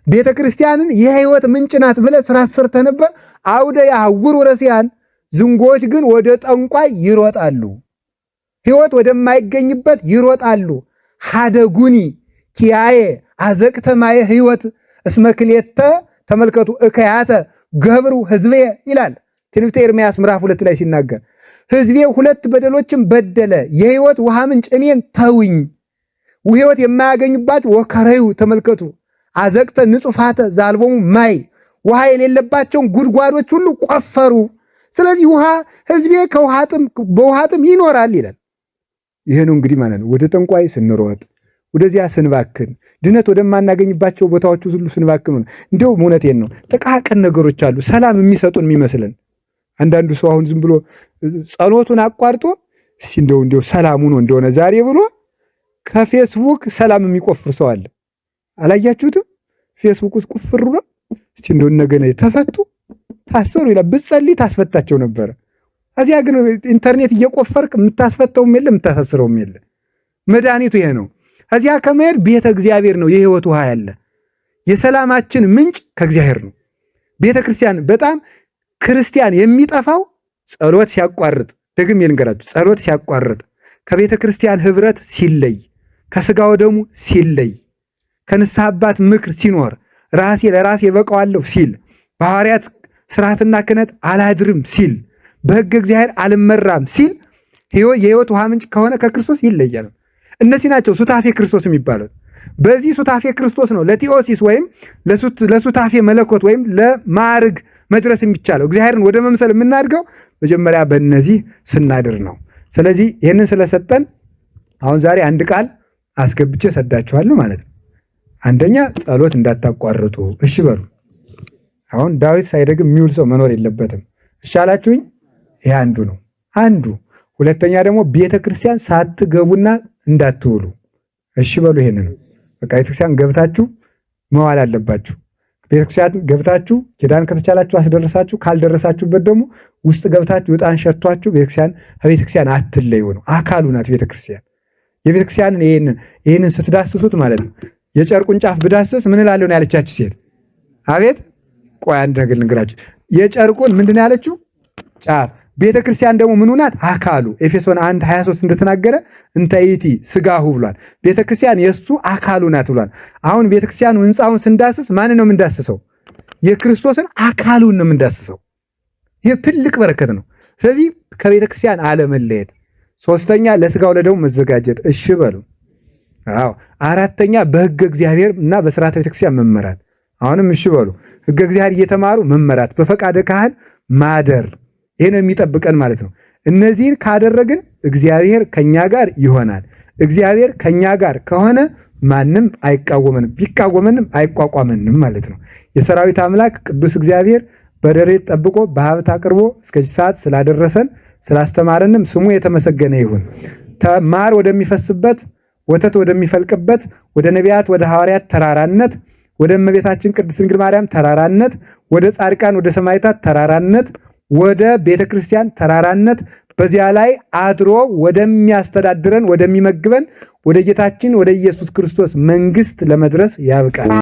ቤተ ክርስቲያንን የሕይወት ምንጭ ናት ብለህ ስራ ሰርተህ ነበር። አውደ ያሐውሩ ረሲያን፣ ዝንጎዎች ግን ወደ ጠንቋይ ይሮጣሉ፣ ሕይወት ወደማይገኝበት ይሮጣሉ። ሀደጉኒ ኪያዬ አዘቅተ ማየ ሕይወት እስመ ክልኤተ ተመልከቱ እከያተ ገብሩ ሕዝቤ ይላል ትንቢተ ኤርምያስ ምዕራፍ 2 ላይ ሲናገር፣ ሕዝቤ 2 በደሎችን በደለ፣ የሕይወት ውሃ ምንጭ እኔን ተውኝ፣ ሕይወት የማያገኙባቸው ወከረዩ ተመልከቱ አዘቅተ ንጹፋተ ዛልቦሙ ማይ፣ ውሃ የሌለባቸውን ጉድጓዶች ሁሉ ቆፈሩ። ስለዚህ ውሃ ሕዝቤ በውሃ ጥም ይኖራል ይላል። ይሄ ነው እንግዲህ ማለት ነው። ወደ ጠንቋይ ስንሮጥ ወደዚያ ስንባክን ድነት ወደማናገኝባቸው ቦታዎች ሁሉ ስንባክን እንደው እውነቴን ነው ጥቃቅን ነገሮች አሉ ሰላም የሚሰጡን የሚመስለን። አንዳንዱ ሰው አሁን ዝም ብሎ ጸሎቱን አቋርጦ እስኪ እንደው ሰላሙ ነው እንደሆነ ዛሬ ብሎ ከፌስቡክ ሰላም የሚቆፍር ሰው አለ። አላያችሁትም? ፌስቡክ ውስጥ ቁፍር ብሎ እስኪ እንደው ነገ ተፈቱ ታሰሩ ይላል። ብትጸልይ ታስፈታቸው ነበር። እዚያ ግን ኢንተርኔት እየቆፈርክ የምታስፈታውም የለ የምታሳስረውም የለ። መድኃኒቱ ይሄ ነው። እዚያ ከመሄድ ቤተ እግዚአብሔር ነው የሕይወት ውሃ ያለ። የሰላማችን ምንጭ ከእግዚአብሔር ነው። ቤተ ክርስቲያን በጣም ክርስቲያን የሚጠፋው ጸሎት ሲያቋርጥ፣ ደግሜ ልንገራችሁ፣ ጸሎት ሲያቋርጥ፣ ከቤተ ክርስቲያን ህብረት ሲለይ፣ ከስጋው ደሙ ሲለይ፣ ከንስሐ አባት ምክር ሲኖር፣ ራሴ ለራሴ በቀዋለሁ ሲል፣ በሐዋርያት ስርዓትና ክህነት አላድርም ሲል፣ በሕገ እግዚአብሔር አልመራም ሲል የሕይወት ውሃ ምንጭ ከሆነ ከክርስቶስ ይለያል። እነዚህ ናቸው ሱታፌ ክርስቶስ የሚባሉት። በዚህ ሱታፌ ክርስቶስ ነው ለቲኦሲስ ወይም ለሱታፌ መለኮት ወይም ለማዕርግ መድረስ የሚቻለው። እግዚአብሔርን ወደ መምሰል የምናድገው መጀመሪያ በእነዚህ ስናድር ነው። ስለዚህ ይህንን ስለሰጠን አሁን ዛሬ አንድ ቃል አስገብቼ ሰዳችኋለሁ ማለት ነው። አንደኛ ጸሎት እንዳታቋርጡ እሺ በሉ። አሁን ዳዊት ሳይደግም የሚውል ሰው መኖር የለበትም። እሺ አላችሁኝ? ይሄ አንዱ ነው አንዱ። ሁለተኛ ደግሞ ቤተክርስቲያን ሳትገቡና እንዳትውሉ እሺ በሉ። ይሄንን በቃ ቤተክርስቲያን ገብታችሁ መዋል አለባችሁ። ቤተክርስቲያን ገብታችሁ ኪዳን ከተቻላችሁ አስደረሳችሁ፣ ካልደረሳችሁበት ደግሞ ውስጥ ገብታችሁ ዕጣን ሸቷችሁ ቤተክርስቲያን ከቤተክርስቲያን አትለዩ ነው። አካሉ ናት ቤተክርስቲያን። የቤተክርስቲያንን ይሄንን ስትዳስሱት ማለት ነው። የጨርቁን ጫፍ ብዳስስ ምን እላለሁ ነው ያለቻችሁ ሴት? አቤት ቆይ አንድ ነገር ልንገራችሁ። የጨርቁን ምንድን ነው ያለችው? ጫፍ። ቤተክርስቲያን ደግሞ ምኑ ናት? አካሉ። ኤፌሶን 1:23 እንደተናገረ እንተይቲ ስጋሁ ብሏል። ቤተክርስቲያን የሱ አካሉ ናት ብሏል። አሁን ቤተክርስቲያኑ ሕንፃውን ስንዳስስ ማንን ነው የምንዳስሰው? የክርስቶስን አካሉን ነው የምንዳስሰው። ይህ ትልቅ በረከት ነው። ስለዚህ ከቤተክርስቲያን አለመለየት። ሶስተኛ ለስጋው ለደሙ መዘጋጀት። እሺ በሉ። አዎ። አራተኛ በሕገ እግዚአብሔር እና በስርዓተ ቤተክርስቲያን መመራት። አሁንም እሺ በሉ። ሕገ እግዚአብሔር እየተማሩ መመራት፣ በፈቃደ ካህን ማደር። ይሄ ነው የሚጠብቀን ማለት ነው። እነዚህን ካደረግን እግዚአብሔር ከኛ ጋር ይሆናል። እግዚአብሔር ከኛ ጋር ከሆነ ማንም አይቃወመንም፣ ቢቃወመንም አይቋቋመንም ማለት ነው። የሰራዊት አምላክ ቅዱስ እግዚአብሔር በረድኤት ጠብቆ በሀብት አቅርቦ እስከዚህ ሰዓት ስላደረሰን ስላስተማረንም ስሙ የተመሰገነ ይሁን። ማር ወደሚፈስበት ወተት ወደሚፈልቅበት ወደ ነቢያት ወደ ሐዋርያት ተራራነት፣ ወደ እመቤታችን ቅድስት ድንግል ማርያም ተራራነት፣ ወደ ጻድቃን ወደ ሰማዕታት ተራራነት፣ ወደ ቤተ ክርስቲያን ተራራነት፣ በዚያ ላይ አድሮ ወደሚያስተዳድረን ወደሚመግበን ወደ ጌታችን ወደ ኢየሱስ ክርስቶስ መንግስት ለመድረስ ያብቃል።